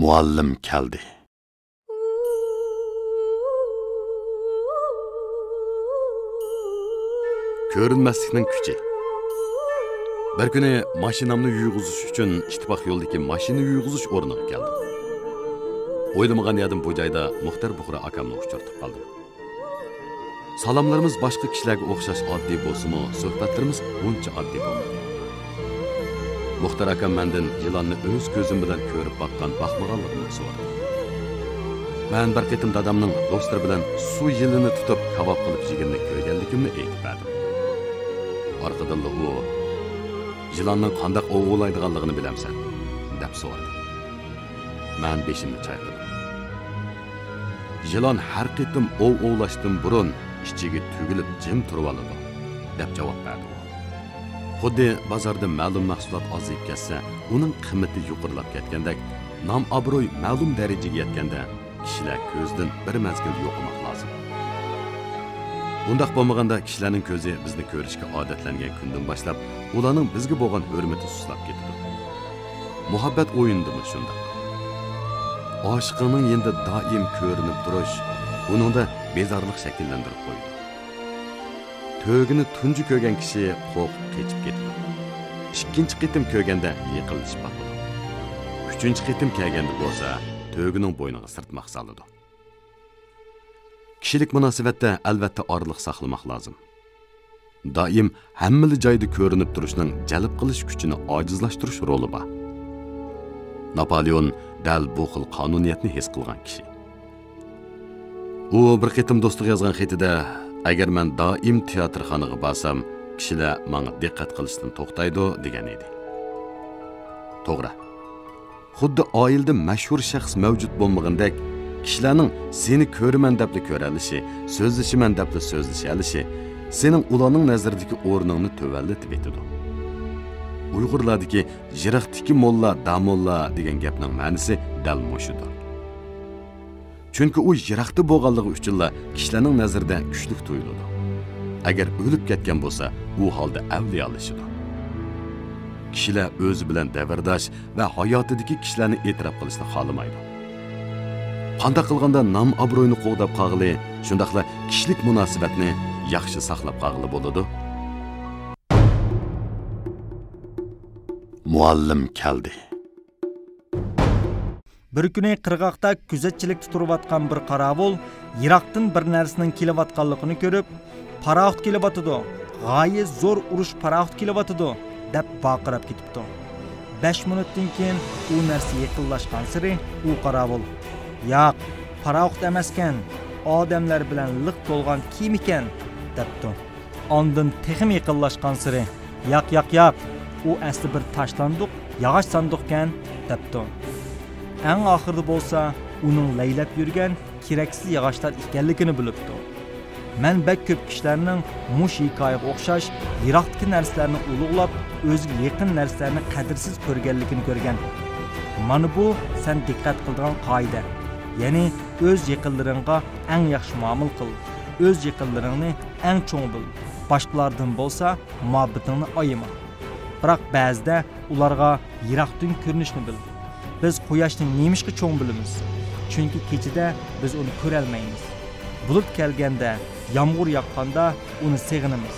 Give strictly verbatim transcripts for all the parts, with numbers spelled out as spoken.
مۇئەللىم كەلدى. كۆرۈنمەسلىكنىڭ كۈچى. بىر كۈنى ماشىنامنى يۇيغۇزۇش ئۈچۈن ئىتتىپاق يولىدىكى ماشىنا يۇيغۇزۇش ئورنىغا كەلدىم. ئويلىمىغان يەردىن بۇ جايدا مۇختەر بۇغرا ئاكامنى ئۇچرىتىپ قالدىم. سالاملىرىمىز باشقا كىشىلەرگە ئوخشاش ئاددىي بولسىمۇ، سۆھبەتلىرىمىز ئۇنچە ئاددىي بولمىدى. مۇختەر ئاكام مەندىن يىلاننى ئۆز كۆزۈم بىلەن كۆرۈپ باققان، باقمىغانلىقىمنى سورىدى. مەن بىر قېتىم دادامنىڭ دوستلىرى بىلەن سۇ يىلىنى تۇتۇپ كاۋاپ قىلىپ يېگىنىنى كۆرگەنلىكىمنى ئېيتىپ بەردىم. ئارقىدىنلا ئۇ، «يىلاننىڭ قانداق ئوۋ ئوۋلايدىغانلىقىنى بىلەمسەن؟» دەپ سورىدى. مەن بېشىمنى چايقىدىم. «يىلان ھەر قېتىم ئوۋ ئوۋلاشتىن بۇرۇن ئىچىگە تۈگۈلۈپ جىم تۇرۇۋالىدۇ» دەپ جاۋاب بەردى ئۇ. خۇددى بازاردا مەلۇم مەھسۇلات ئازىيىپ كەتسە، ئۇنىڭ قىممىتى يۇقىرىلاپ كەتكەندەك، نام-ئابرۇي مەلۇم دەرىجىگە يەتكەندە، كىشىلەر كۆزدىن بىر مەزگىل يوقىماق لازىم. ئۇنداق بولمىغاندا، كىشىلەرنىڭ كۆزى بىزنى كۆرۈشكە ئادەتلەنگەن كۈندىن باشلاپ، ئۇلارنىڭ بىزگە بولغان ھۆرمىتى سۇسلاپ كېتىدۇ. مۇھەببەت ئويۇنىدىمۇ شۇنداق. ئاشىقىڭنىڭ يېنىدا دائىم كۆرۈنۈپ تۇرۇش ئۇنىڭدا بىزارلىق شەكىللەندۈرۈپ قويىدۇ. تۆگىنى تۇنجى كۆرگەن كىشى قورقۇپ قېچىپ كېتىدۇ. ئىككىنچى قېتىم كۆرگەندە يېقىنلىشىپ باقىدۇ. ئۈچىنچى قېتىم كەلگەندە بولسا، تۆگىنىڭ بوينىغا سىرتماق سالىدۇ. كىشىلىك مۇناسىۋەتتە، ئەلۋەتتە، ئارىلىق ساقلىماق لازىم. دائىم ھەممىلا جايدا كۆرۈنۈپ تۇرۇشنىڭ جەلپ قىلىش كۈچىنى ئاجىزلاشتۇرۇش رولى بار. ناپالېئون دەل بۇ خىل قانۇنىيەتنى ھېس قىلغان كىشى. ئۇ بىر قېتىم دوستىغا يازغان خېتىدە، «ئەگەر مەن دائىم تىياتىرخانىغا بارسام، كىشىلەر ماڭا دىققەت قىلىشتىن توختايدۇ» دېگەن ئىدى. توغرا. خۇددى ئائىلىدە مەشھۇر شەخس مەۋجۇت بولمىغىنىدەك، كىشىلەرنىڭ سېنى كۆرىمەن دەپلا كۆرەلىشى، سۆزلىشىمەن دەپلا سۆزلىشەلىشى سېنىڭ ئۇلارنىڭ نەزىرىدىكى ئورنۇڭنى تۆۋەنلىتىۋېتىدۇ. ئۇيغۇرلاردىكى «يىراقتىكى موللا داموللا» دېگەن گەپنىڭ مەنىسى دەل مۇشۇدۇر. چۈنكى ئۇ يىراقتا بولغانلىقى ئۈچۈنلا كىشىلەرنىڭ نەزىرىدە كۈچلۈك تۇيۇلىدۇ. ئەگەر ئۆلۈپ كەتكەن بولسا، ئۇ ھالدا ئەۋلىيالىشىدۇ. كىشىلەر ئۆزى بىلەن دەۋرداش ۋە ھاياتىدىكى كىشىلەرنى ئېتىراپ قىلىشنى خالىمايدۇ. قانداق قىلغاندا نام-ئابرۇينى قوغداپ قالغىلى، شۇنداقلا كىشىلىك مۇناسىۋەتنى ياخشى ساقلاپ قالغىلى بولىدۇ؟ مۇئەللىم كەلدى. بىر كۈنى قىرغاقتا كۆزەتچىلىكتە تۇرۇۋاتقان بىر قاراۋۇل يىراقتىن بىر نەرسىنىڭ كېلىۋاتقانلىقىنى كۆرۈپ، «پاراخوت كېلىۋاتىدۇ، غايەت زور ئۇرۇش پاراخوت كېلىۋاتىدۇ» دەپ ۋارقىراپ كېتىپتۇ. بەش مىنۇتتىن كېيىن ئۇ نەرسە يېقىنلاشقانسېرى ئۇ قاراۋۇل، «ياق، پاراخوت ئەمەسكەن، ئادەملەر بىلەن لىق تولغان كېمىكەن» دەپتۇ. ئاندىن تېخىمۇ يېقىنلاشقانسېرى، «ياق، ياق، ياق، ئۇ ئەسلى بىر تاش ساندۇق، ياغاچ ساندۇقكەن» دەپتۇ. ئەڭ ئاخىرىدا بولسا ئۇنىڭ لەيلەپ يۈرگەن كېرەكسىز ياغاچلار ئىكەنلىكىنى بىلىپتۇ. مەن بەك كۆپ كىشىلەرنىڭ مۇشۇ ھېكايىگە ئوخشاش يىراقتىكى نەرسىلەرنى ئۇلۇغلاپ، ئۆزىگە يېقىن نەرسىلەرنى قەدىرسىز كۆرگەنلىكىنى كۆرگەن. مانا بۇ سەن دىققەت قىلىدىغان قائىدە. يەنى ئۆز يېقىنلىرىڭغا ئەڭ ياخشى مۇئامىلە قىل. ئۆز يېقىنلىرىڭنى ئەڭ چوڭ بىل. باشقىلاردىن بولسا مۇھەببىتىڭنى ئايىما. بىراق بەزىدە ئۇلارغا يىراقتىن كۆرۈنۈشنى بىل. بىز قۇياشنى نېمىشقا چوڭ بىلىمىز؟ چۈنكى كېچىدە بىز ئۇنى كۆرەلمەيمىز. بۇلۇت كەلگەندە، يامغۇر ياغقاندا ئۇنى سېغىنىمىز.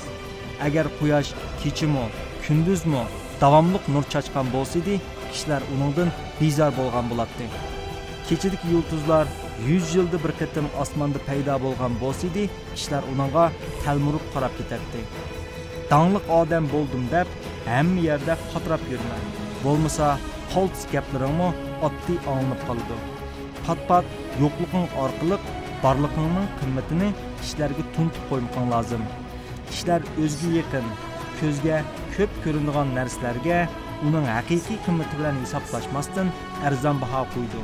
ئەگەر قۇياش كېچىمۇ، كۈندۈزمۇ داۋاملىق نۇر چاچقان بولسىدى، كىشىلەر ئۇنىڭدىن بىزار بولغان بولاتتى. كېچىدىكى يۇلتۇزلار يۈز يىلدا بىر قېتىم ئاسماندا پەيدا بولغان بولسىدى، كىشىلەر ئۇنىڭغا تەلمۈرۈپ قاراپ كېتەتتى. داڭلىق ئادەم بولدۇم دەپ، ھەممە يەردە پاتراپ يۈرمە. بولمىسا، قالتىس گەپلىرىڭمۇ ئاددىي ئاڭلىنىپ قالىدۇ. پات-پات يوقلۇقۇڭ ئارقىلىق بارلىقىڭنىڭ قىممىتىنى كىشىلەرگە تونۇتۇپ قويمىقىڭ لازىم. كىشىلەر ئۆزىگە يېقىن، كۆزگە كۆپ كۆرۈنىدىغان نەرسىلەرگە ئۇنىڭ ھەقىقىي قىممىتى بىلەن ھېسابلاشماستىن، ئەرزان باھا قويىدۇ.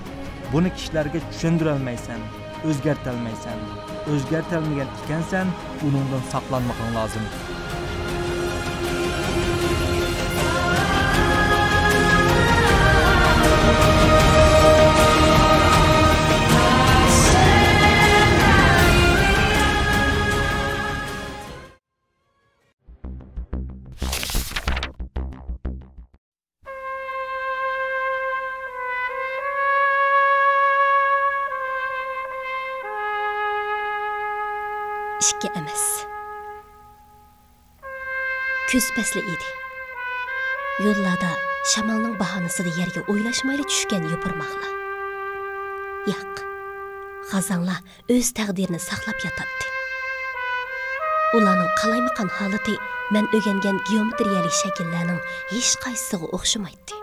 بۇنى كىشىلەرگە چۈشەندۈرەلمەيسەن، ئۆزگەرتەلمەيسەن. ئۆزگەرتەلمىگەن ئىكەنسەن، ئۇنىڭدىن ساقلانمىقىڭ لازىم. ئىككى ئەمەس. كۈز پەسلى ئىدى. يوللاردا شامالنىڭ باھانىسىدا يەرگە ئويلاشمايلا چۈشكەن يوپۇرماقلار. ياق، غازاڭلار ئۆز تەقدىرىنى ساقلاپ ياتاتتى. ئۇلارنىڭ قالايمىقان ھالىتى مەن ئۆگەنگەن گېئومېترىيەلىك شەكىللەرنىڭ ھېچقايسىسىغا ئوخشىمايتتى.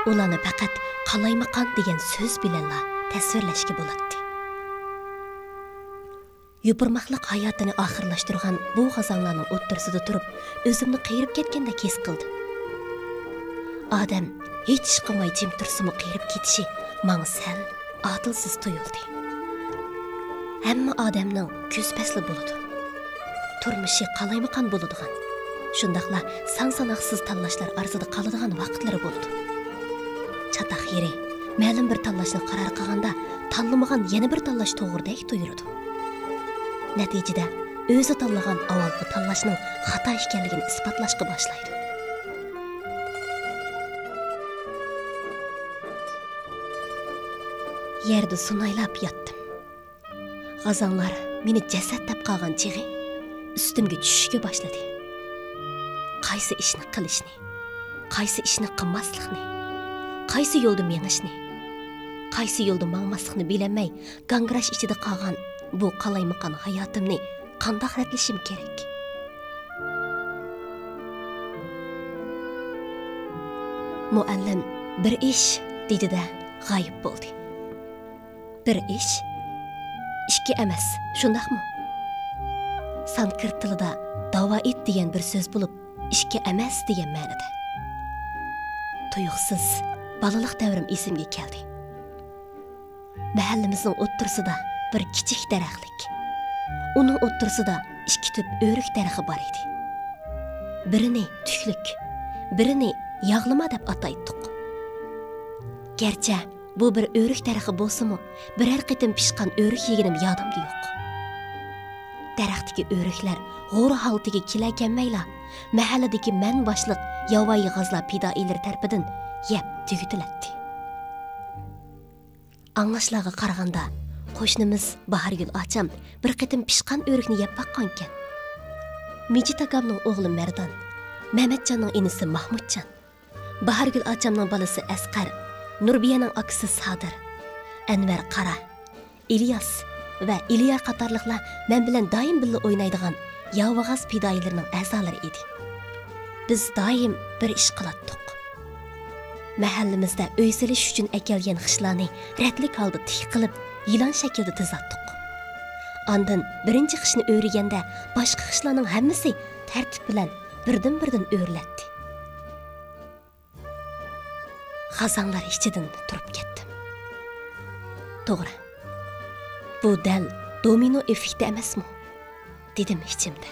ئۇلارنى پەقەت قالايمىقان دېگەن سۆز بىلەنلا تەسۋىرلەشكە بولاتتى. يوپۇرماقلىق ھاياتىنى ئاخىرلاشتۇرغان بۇ غازاڭلارنىڭ ئوتتۇرىسىدا تۇرۇپ، ئۆزۈمنى قېرىپ كەتكەندەك ھېس قىلدىم. ئادەم ھېچ ئىش قىلماي جىم تۇرسىمۇ قېرىپ كېتىشى ماڭا سەل ئادىلسىز تۇيۇلدى. ھەممە ئادەمنىڭ كۈز پەسلى بولىدۇ. تۇرمۇشى قالايمىقان بولىدىغان، شۇنداقلا سان-ساناقسىز تاللاشلار ئارىسىدا قالىدىغان ۋاقىتلىرى بولىدۇ. چاتاق يېرى، مەلۇم بىر تاللاشنى قارار قىلغاندا، تاللىمىغان يەنە بىر تاللاش توغرىدەك تۇيۇلىدۇ. نەتىجىدە، ئۆزى تاللىغان ئاۋۋالقى تاللاشنىڭ خاتا ئىكەنلىكىنى ئىسپاتلاشقا باشلايدۇ. يەردە سۇنايلاپ ياتتىم. غازاڭلار مېنى جەسەت دەپ قالغان چېغى ئۈستۈمگە چۈشۈشكە باشلىدى. قايسى ئىشنى قىلىشنى، قايسى ئىشنى قىلماسلىقنى، قايسى يولدا مېڭىشنى، قايسى يولدا ماڭماسلىقنى بىلەلمەي، گاڭگىراش ئىچىدە قالغان بۇ قالايمىقان ھاياتىمنى قانداق رەتلىشىم كېرەك؟ مۇئەللىم «بىر ئىش» دېدى-دە، غايىب بولدى. بىر ئىش، ئىككى ئەمەس، شۇنداقمۇ؟ سانسكرىت تىلىدا داۋائىت دېگەن بىر سۆز بولۇپ، ئىككى ئەمەس دېگەن مەنىدە. تۇيۇقسىز بالىلىق دەۋرىم ئېسىمگە كەلدى. مەھەللىمىزنىڭ ئوتتۇرىسىدا بىر كىچىك دەرەخلىك، ئۇنىڭ ئوتتۇرىسىدا ئىككى تۈپ ئۆرۈك دەرىخى بار ئىدى. بىرىنى تۈكلۈك، بىرىنى ياغلىما دەپ ئاتايتتۇق. گەرچە بۇ بىر ئۆرۈك دەرىخى بولسىمۇ، بىرەر قېتىم پىشقان ئۆرۈك يېگىنىم يادىمدا يوق. دەرەختىكى ئۆرۈكلەر غورا ھالىتىگە كېلەلمەيلا، مەھەللىدىكى مەن باشلىق ياۋايى غازلار پىدائىيلىرى تەرىپىدىن يەپ تۈگىتىلەتتى. ئاڭلاشلارغا قارىغاندا، قوشنىمىز باھارگۈل ئاچام بىر قېتىم پىشقان ئۆرۈكنى يەپ باققانىكەن. مىجىت ئاكامنىڭ ئوغلى مەردان، مەمەتجاننىڭ ئىنىسى ماھمۇتجان، باھارگۈل ئاچامنىڭ بالىسى ئەسقەر، نۇربىيەنىڭ ئاكىسى سادىر، ئەنۋەر قارا، ئىلياس ۋە ئىليا قاتارلىقلار مەن بىلەن دائىم بىللە ئوينايدىغان ياۋىغاز پىدائىيلىرىنىڭ ئەزالىرى ئىدى. بىز دائىم بىر ئىش قىلاتتۇق. مەھەللىمىزدە ئۆي سېلىش ئۈچۈن ئەكەلگەن خىشلارنى رەتلىك ھالدا تىك قىلىپ، يىلان شەكلىدە تىزاتتۇق. ئاندىن بىرىنچى خىشنى ئۆرۈگەندە، باشقا خىشلارنىڭ ھەممىسى تەرتىپ بىلەن بىردىن-بىردىن ئۆرۈلەتتى. غازاڭلار ئىچىدىن تۇرۇپ كەتتىم. توغرا، بۇ دەل دومىنو ئېففېكتى ئەمەسمۇ؟ دېدىم ئىچىمدە.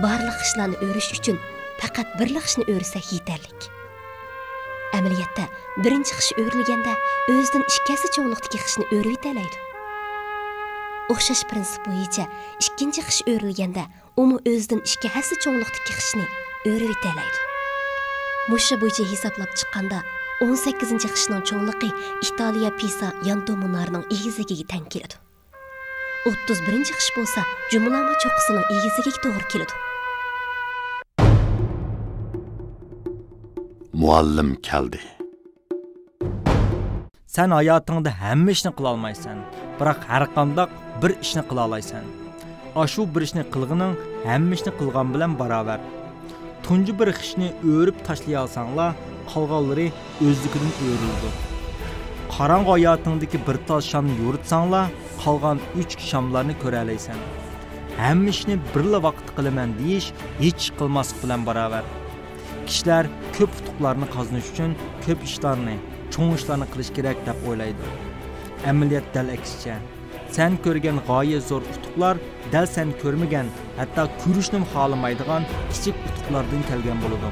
بارلىق خىشلارنى ئۆرۈش ئۈچۈن پەقەت بىرلا خىشنى ئۆرۈسەك يېتەرلىك. ئەمەلىيەتتە، بىرىنچى خىش ئۆرۈلگەندە ئۆزىدىن ئىككى ھەسسە چوڭلۇقتىكى خىشنى ئۆرۈۋېتەلەيدۇ. ئوخشاش پىرىنسىپ بويىچە ئىككىنچى خىش ئۆرۈلگەندە ئۇمۇ ئۆزىدىن ئىككى ھەسسە چوڭلۇقتىكى خىشنى ئۆرۈۋېتەلەيدۇ. مۇشۇ بويىچە ھېسابلاپ چىققاندا، ئون سەككىزىنچى خىشنىڭ چوڭلۇقى ئىتالىيە پىسا يانتۇ مۇنارىنىڭ ئېگىزلىكىگە تەڭ كېلىدۇ. ئوتتۇز بىرىنچى خىش بولسا جۇمۇلارما چوققىسىنىڭ ئېگىزلىكىگە توغرا كېلىدۇ. مۇئەللىم كەلدى. سەن ھاياتىڭدا ھەممە ئىشنى قىلالمايسەن، بىراق ھەرقانداق بىر ئىشنى قىلالايسەن. ئاشۇ بىر ئىشنى قىلغىنىڭ ھەممە ئىشنى قىلغان بىلەن باراۋەر. تۇنجى بىر خىشنى ئۆرۈپ تاشلىيالساڭلا، قالغانلىرى ئۆزلۈكىدىن ئۆرۈلىدۇ. قاراڭغۇ ھاياتىڭدىكى بىر تال شامنى يورۇتساڭلا، قالغان ئۈچ شاملارنى كۆرەلەيسەن. ھەممە ئىشنى بىرلا ۋاقىتتا قىلىمەن دېيىش ھېچ ئىش قىلماسلىق بىلەن باراۋەر. كىشىلەر كۆپ ئۇتۇقلارنى قازىنىش ئۈچۈن كۆپ ئىشلارنى، چوڭ ئىشلارنى قىلىش كېرەك دەپ ئويلايدۇ. ئەمەلىيەت دەل ئەكسىچە. سەن كۆرگەن غايەت زور ئۇتۇقلار دەل سەن كۆرمىگەن، ھەتتا كۆرۈشنىمۇ خالىمايدىغان كىچىك ئۇتۇقلاردىن كەلگەن بولىدۇ.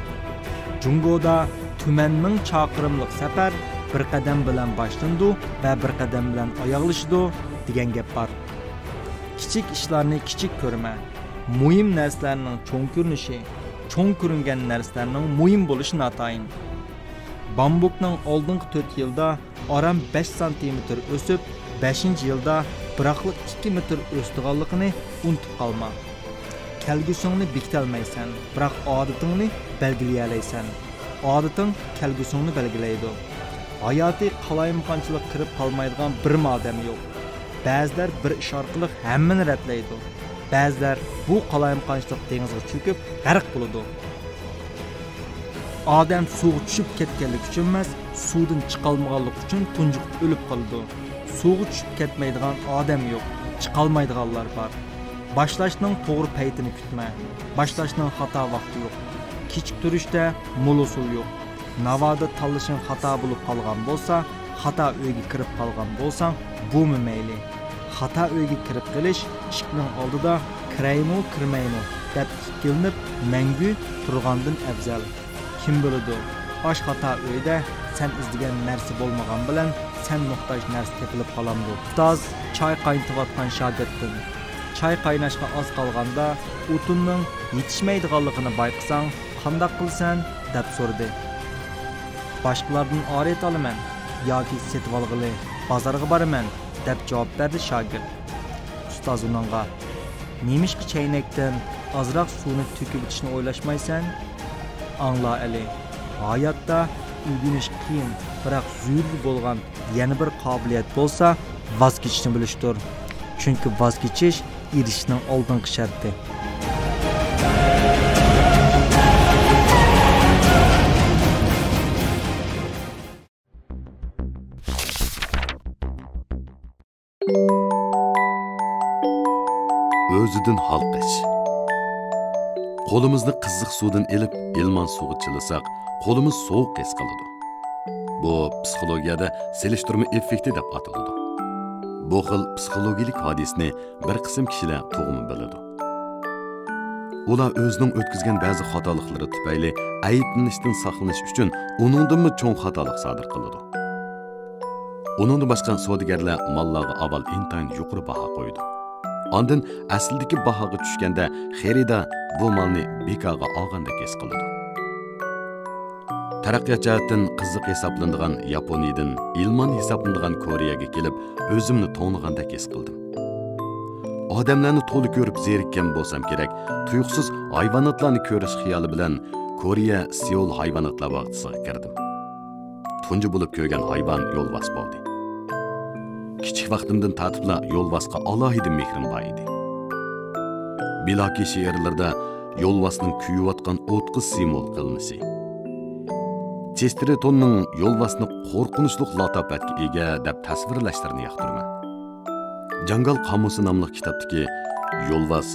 جۇڭگودا «تۈمەن مىڭ چاقىرىملىق سەپەر بىر قەدەم بىلەن باشلىنىدۇ ۋە بىر قەدەم بىلەن ئاياغلىشىدۇ» دېگەن گەپ بار. كىچىك ئىشلارنى كىچىك كۆرمە. مۇھىم نەرسىلەرنىڭ چوڭ كۆرۈنۈشى، چوڭ كۆرۈنگەن نەرسىلەرنىڭ مۇھىم بولۇشى ناتايىن. بامبۇكنىڭ ئالدىنقى تۆت يىلدا ئاران بەش سانتىمېتىر ئۆسۈپ، بەشىنچى يىلدا بىراقلا ئىككى مېتىر ئۆسىدىغانلىقىنى ئۇنتۇپ قالما. كەلگۈسىڭنى بېكىتەلمەيسەن، بىراق ئادىتىڭنى بەلگىلىيەلەيسەن. ئادىتىڭ كەلگۈسىڭنى بەلگىلەيدۇ. ھاياتى قالايمىقانچىلىق كىرىپ قالمايدىغان بىرمۇ ئادەم يوق. بەزىلەر بىر ئىش ئارقىلىق ھەممىنى رەتلەيدۇ. بەزىلەر بۇ قالايمىقانچىلىق دېڭىزىغا چۆكۈپ غەرق بولىدۇ. ئادەم سۇغا چۈشۈپ كەتكەنلىكى ئۈچۈن ئەمەس، سۇدىن چىقالمىغانلىقى ئۈچۈن تۇنجۇقۇپ ئۆلۈپ قالىدۇ. سۇغا چۈشۈپ كەتمەيدىغان ئادەم يوق، چىقالمايدىغانلار بار. باشلاشنىڭ توغرا پەيتىنى كۈتمە. باشلاشنىڭ خاتا ۋاقتى يوق. كېچىكتۈرۈشتە مول ئۇسۇل يوق. ناۋادا تاللىشىڭ خاتا بولۇپ قالغان بولسا، خاتا ئۆيگە كىرىپ قالغان بولساڭ، بۇمۇ مەيلى. خاتا ئۆيگە كىرىپ قېلىش ئىشىكنىڭ ئالدىدا كىرەيمۇ، كىرمەيمۇ دەپ ئىككىلىنىپ، مەڭگۈ تۇرغاندىن ئەۋزەل. كىم بىلىدۇ، ئاش خاتا ئۆيدە سەن ئىزدىگەن نەرسە بولمىغان بىلەن سەن موھتاج نەرسە تېپىلىپ قالامدۇ؟ ئۇستاز چاي قاينىتىۋاتقان شاگىرتتىن، چاي قايناشقا ئاز قالغاندا ئوتۇننىڭ يېتىشمەيدىغانلىقىنى بايقىساڭ، قانداق قىلىسەن؟ دەپ سورىدى. باشقىلاردىن ئارىيەت ئالىمەن ياكى سېتىۋالغىلى بازارغا بارىمەن، دەپ جاۋاب بەردى شاگىرت. ئۇستاز ئۇنىڭغا، نېمىشقا چەينەكتىن ئازراق سۇنى تۆكۈۋېتىشنى ئويلاشمايسەن؟ ئاڭلا ئەلى، ھاياتتا ئۆگىنىش قىيىن، بىراق زۆرۈر بولغان يەنە بىر قابىلىيەت بولسا، ۋاز كېچىشنى بىلىشتۇر. چۈنكى ۋاز كېچىش ئېرىشىشنىڭ ئالدىنقى شەرتى. ئۆزىدىن ھالقىش. قولىمىزنى قىزىق سۇدىن ئېلىپ، ئىلمان سۇغا چىلىساق، قولىمىز سوغۇق ھېس قىلىدۇ. بۇ پسىخولوگىيەدە سېلىشتۇرما ئېففېكتى دەپ ئاتىلىدۇ. بۇ خىل پسىخولوگىيەلىك ھادىسىنى بىر قىسىم كىشىلەر تۇغما بىلىدۇ. ئۇلار ئۆزىنىڭ ئۆتكۈزگەن بەزى خاتالىقلىرى تۈپەيلى ئەيىبلىنىشتىن ساقلىنىش ئۈچۈن ئۇنىڭدىنمۇ چوڭ خاتالىق سادىر قىلىدۇ. ئۇنىڭدىن باشقا سودىگەرلەر ماللارغا ئاۋۋال ئىنتايىن يۇقىرى باھا قويىدۇ. ئاندىن ئەسلىدىكى باھاغا چۈشكەندە خېرىدار بۇ مالنى بىكارغا ئالغاندەك ھېس قىلىدۇ. تەرەققىيات جەھەتتىن قىزىق ھېسابلىنىدىغان ياپونىيىدىن ئىلمان ھېسابلىنىدىغان كورېيەگە كېلىپ، ئۆزۈمنى توڭلىغاندەك ھېس قىلدىم. ئادەملەرنى تولا كۆرۈپ زېرىككەن بولسام كېرەك، تۇيۇقسىز ھايۋاناتلارنى كۆرۈش خىيالى بىلەن كورېيە سېئۇل ھايۋاناتلار باغچىسىغا كىردىم. تۇنجى بولۇپ كۆرگەن ھايۋان يولۋاس بولدى. كىچىك ۋاقتىمدىن تارتىپلا يولۋاسقا ئالاھىدە مېھرىم بار ئىدى. بىلاكى شېئىرلىرىدا يولۋاسنىڭ كۆيۈۋاتقان ئوتقا سىمۋول قىلىنىشى، چېستېرتوننىڭ يولۋاسنى قورقۇنچلۇق لاتاپەتكە ئىگە دەپ تەسۋىرلەشلىرىنى ياقتۇرىمەن. جاڭگال قامۇسى ناملىق كىتابتىكى يولۋاس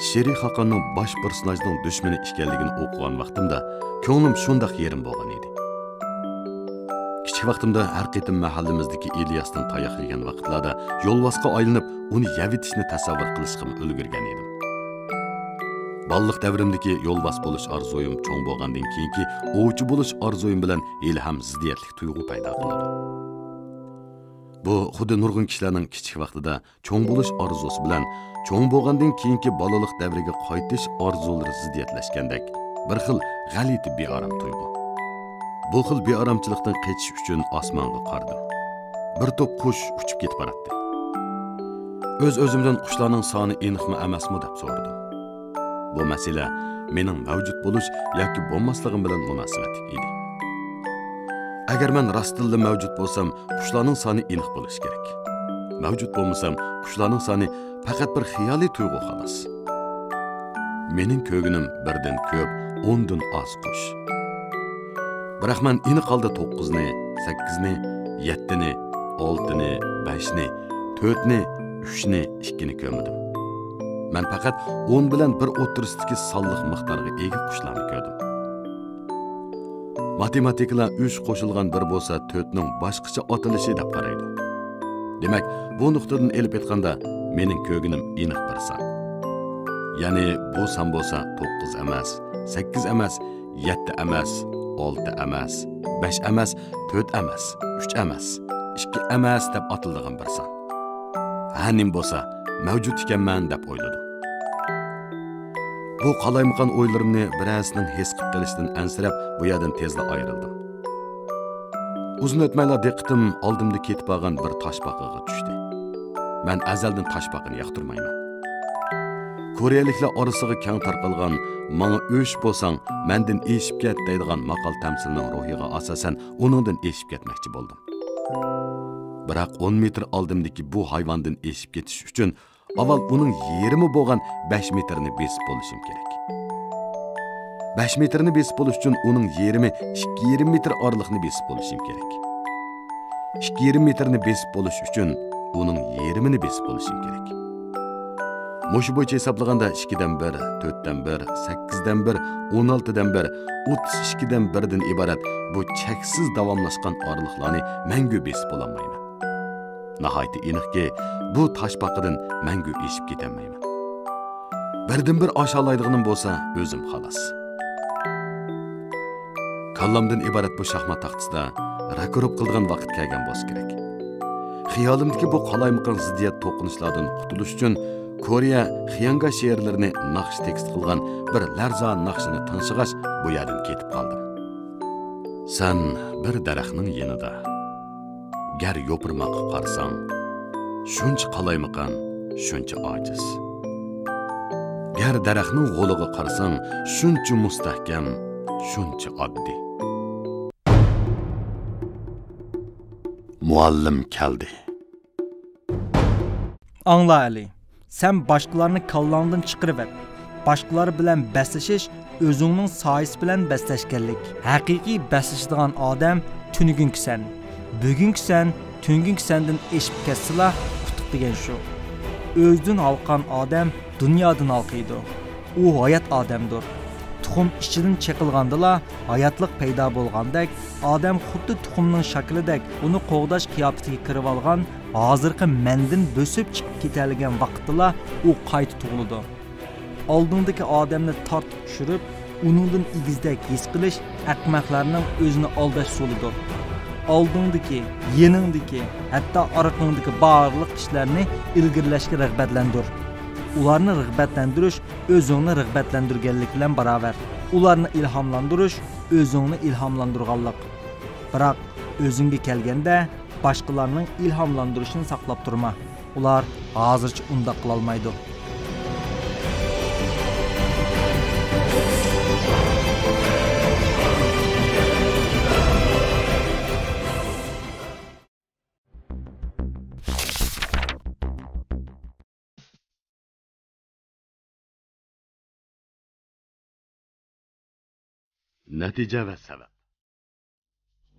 شېرى خاقاننىڭ باش پېرسوناژنىڭ دۈشمىنى ئىكەنلىكىنى ئوقۇغان ۋاقتىمدا كۆڭلۈم شۇنداق يېرىم بولغان ئىدى. كىچىك ۋاقتىمدا ھەر قېتىم مەھەللىمىزدىكى ئىلياستىن تاياق يېگەن ۋاقىتلاردا يولۋاسقا ئايلىنىپ، ئۇنى يەۋېتىشنى تەسەۋۋۇر قىلىشقىمۇ ئۈلگۈرگەن ئىدىم. بالىلىق دەۋرىمدىكى يولۋاس بولۇش ئارزۇيۇم چوڭ بولغاندىن كېيىنكى ئوۋچى بولۇش ئارزۇيۇم بىلەن ھېلىھەم زىددىيەتلىك تۇيغۇ پەيدا قىلىدۇ. بۇ خۇددى نۇرغۇن كىشىلەرنىڭ كىچىك ۋاقتىدا چوڭ بولۇش ئارزۇسى بىلەن چوڭ بولغاندىن كېيىنكى بالىلىق دەۋرىگە قايتىش ئارزۇلىرى زىددىيەتلەشكەندەك، بىر خىل غەلىتە بىئارام تۇيغۇ. بۇ خىل بىئارامچىلىقتىن قېچىش ئۈچۈن ئاسمانغا قارىدىم. بىر توپ قۇش ئۇچۇپ كېتىپ باراتتى. ئۆز-ئۆزۈمدىن، قۇشلارنىڭ سانى ئېنىقمۇ ئەمەسمۇ دەپ سورىدىم. بۇ مەسىلە مېنىڭ مەۋجۇت بولۇش ياكى بولماسلىقىم بىلەن مۇناسىۋەتلىك ئىدى. ئەگەر مەن راستتىنلا مەۋجۇت بولسام، قۇشلارنىڭ سانى ئېنىق بولۇشى كېرەك. مەۋجۇت بولمىسام، قۇشلارنىڭ سانى پەقەت بىر خىيالىي تۇيغۇ خالاس. مېنىڭ كۆرگىنىم بىردىن كۆپ، ئوندىن ئاز قۇش. بىراق مەن ئېنىق ھالدا توققۇزنى، سەككىزنى، يەتتىنى، ئالتىنى، بەشنى، تۆتنى، ئۈچنى، ئىككىنى كۆرمىدىم. مەن پەقەت ئون بىلەن بىر ئوتتۇرىسىدىكى سانلىق مىقدارغا ئىگە قۇشلارنى كۆردۈم. ماتېماتىكىلار ئۈچ قوشۇلغان بىر بولسا تۆتنىڭ باشقىچە ئاتىلىشى دەپ قارايدۇ. دېمەك، بۇ نۇقتىدىن ئېلىپ ئېيتقاندا، مېنىڭ كۆرگىنىم ئېنىق بىر سان. يەنى بۇ سان بولسا توققۇز ئەمەس، سەككىز ئەمەس، يەتتە ئەمەس، ئالتە ئەمەس، بەش ئەمەس، تۆت ئەمەس، ئۈچ ئەمەس، ئىككى ئەمەس دەپ ئاتىلىدىغان بىر سان. ھە نېمە بولسا، مەۋجۇت ئىكەنمەن دەپ ئويلىدىم. بۇ قالايمىقان ئويلىرىمنى بىرەرسىنىڭ ھېس قىلىپ قېلىشىدىن ئەنسىرەپ، بۇ يەردىن تېزلا ئايرىلدىم. ئۇزۇن ئۆتمەيلا دىققىتىم ئالدىمدا كېتىپ بارغان بىر تاشپاقىغا چۈشتى. مەن ئەزەلدىن تاشپاقىنى ياقتۇرمايمەن. كورېيەلىكلەر ئارىسىغا كەڭ تارقالغان «ماڭا ئۆچ بولساڭ، مەندىن ئېشىپ كەت» دەيدىغان ماقال-تەمسىلنىڭ روھىغا ئاساسەن ئۇنىڭدىن ئېشىپ كەتمەكچى بولدۇم. بىراق ئون مېتىر ئالدىمدىكى بۇ ھايۋاندىن ئېشىپ كېتىش ئۈچۈن ئاۋۋال ئۇنىڭ يېرىمى بولغان بەش مېتىرنى بېسىپ بولۇشۇم كېرەك. بەش مېتىرنى بېسىپ بولۇش ئۈچۈن ئۇنىڭ يېرىمى، ئىككى يېرىم مېتىر ئارىلىقنى بېسىپ بولۇشۇم كېرەك. ئىككى يېرىم مېتىرنى بېسىپ بولۇش ئۈچۈن ئۇنىڭ يېرىمىنى بېسىپ بولۇشۇم كېرەك. مۇشۇ بويىچە ھېسابلىغاندا، ئىككىدىن بىر، تۆتتىن بىر، سەككىزدىن بىر، ئون ئالتىدىن بىر، ئوتتۇز ئىككىدىن بىردىن ئىبارەت بۇ چەكسىز داۋاملاشقان ئارىلىقلارنى مەڭگۈ بېسىپ بولالمايمەن. ناھايىتى ئېنىقكى، بۇ تاشپاقىدىن مەڭگۈ ئېشىپ كېتەلمەيمەن. بىردىنبىر ئاشالايدىغىنىم بولسا ئۆزۈم خالاس. كاللامدىن ئىبارەت بۇ شاھمات تاختىسىدا راكۇروپ قىلىدىغان ۋاقىت كەلگەن بولسا كېرەك. خىيالىمدىكى بۇ قالايمىقان زىددىيەت توقۇنۇشلاردىن قۇتۇلۇش ئۈچۈن كورېيە خياڭگا شېئىرلىرىنى ناخشا تېكىست قىلغان بىر لەرزان ناخشىنى تىڭشىغاچ، بۇ يەردىن كېتىپ قالدىم. سەن بىر دەرەخنىڭ يېنىدا. گەر يوپۇرماققا قارىساڭ، شۇنچە قالايمىقان، شۇنچە ئاجىز. گەر دەرەخنىڭ غولىغا قارىساڭ، شۇنچە مۇستەھكەم، شۇنچە ئاددىي. مۇئەللىم كەلدى. ئاڭلا ئەلى، سەن باشقىلارنى كاللاڭدىن چىقىرىۋەت. باشقىلار بىلەن بەسلىشىش ئۆزۈڭنىڭ سايىسى بىلەن بەسلەشكەنلىك. ھەقىقىي بەسلىشىدىغان ئادەم تۈنۈگۈنكى سەن. بۈگۈنكى سەن تۈنۈگۈنكى سەندىن ئېشىپ كەتسىلا، ئۇتۇق دېگەن شۇ. ئۆزىدىن ھالقىغان ئادەم دۇنيادىن ھالقىيدۇ. ئۇ ھايات ئادەمدۇر. تۇخۇم ئىچىدىن چېقىلغاندىلا، ھاياتلىق پەيدا بولغاندەك، ئادەم خۇددى تۇخۇمنىڭ شاكىلىدەك، ئۇنى قوغداش قىياپىتىگە كىرىۋالغان ھازىرقى مەندىن بۆسۈپ چىقىپ كېتەلىگەن ۋاقىتتىلا ئۇ قايتا تۇغۇلىدۇ. ئالدىڭدىكى ئادەمنى تارتىپ چۈشۈرۈپ، ئۇنىڭدىن ئېگىزدەك ھېس قىلىش ئەخمەقلەرنىڭ ئۆزىنى ئالداش ئۇسۇلىدۇر. ئالدىڭدىكى، يېنىڭدىكى، ھەتتا ئارقىڭدىكى بارلىق كىشىلەرنى ئىلگىرىلەشكە رىغبەتلەندۈر. ئۇلارنى رىغبەتلەندۈرۈش ئۆزۈڭنى رىغبەتلەندۈرگەنلىك بىلەن باراۋەر. ئۇلارنى ئىلھاملاندۇرۇش ئۆزۈڭنى ئىلھاملاندۇرغانلىق. بىراق ئۆزۈڭگە كەلگەندە، باشقىلارنىڭ ئىلھاملاندۇرۇشىنى ساقلاپ تۇرما. ئۇلار ھازىرچە ئۇنداق قىلالمايدۇ. نەتىجە ۋە سەۋەب.